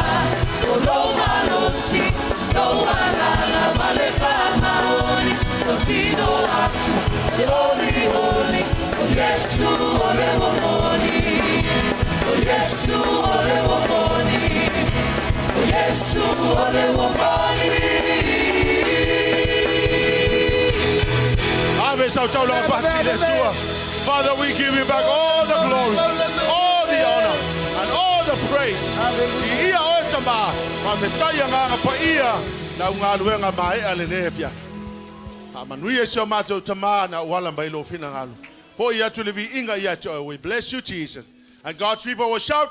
o lou malosi, lou agaga ma le faamaoni, tautino atu, le olioli, o Iesu o le ua moni. O Iesu o le ua moni. O Iesu o le ua moni. Ave sau taulaga pati le Atua. Father, we give you back all the glory, all the honor, and all the praise. I ia oe tama, faafetai agaga paia, na ungaluenga mae a le le fia. Faamanuia si o matou tama na uala mai lou finagalo. Fo'i atu le viiga ia te oe. We bless you, Jesus. And God's people will shout,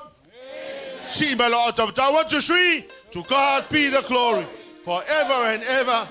Sii mai lou taumatau. One, two, three. To God be the glory forever and ever.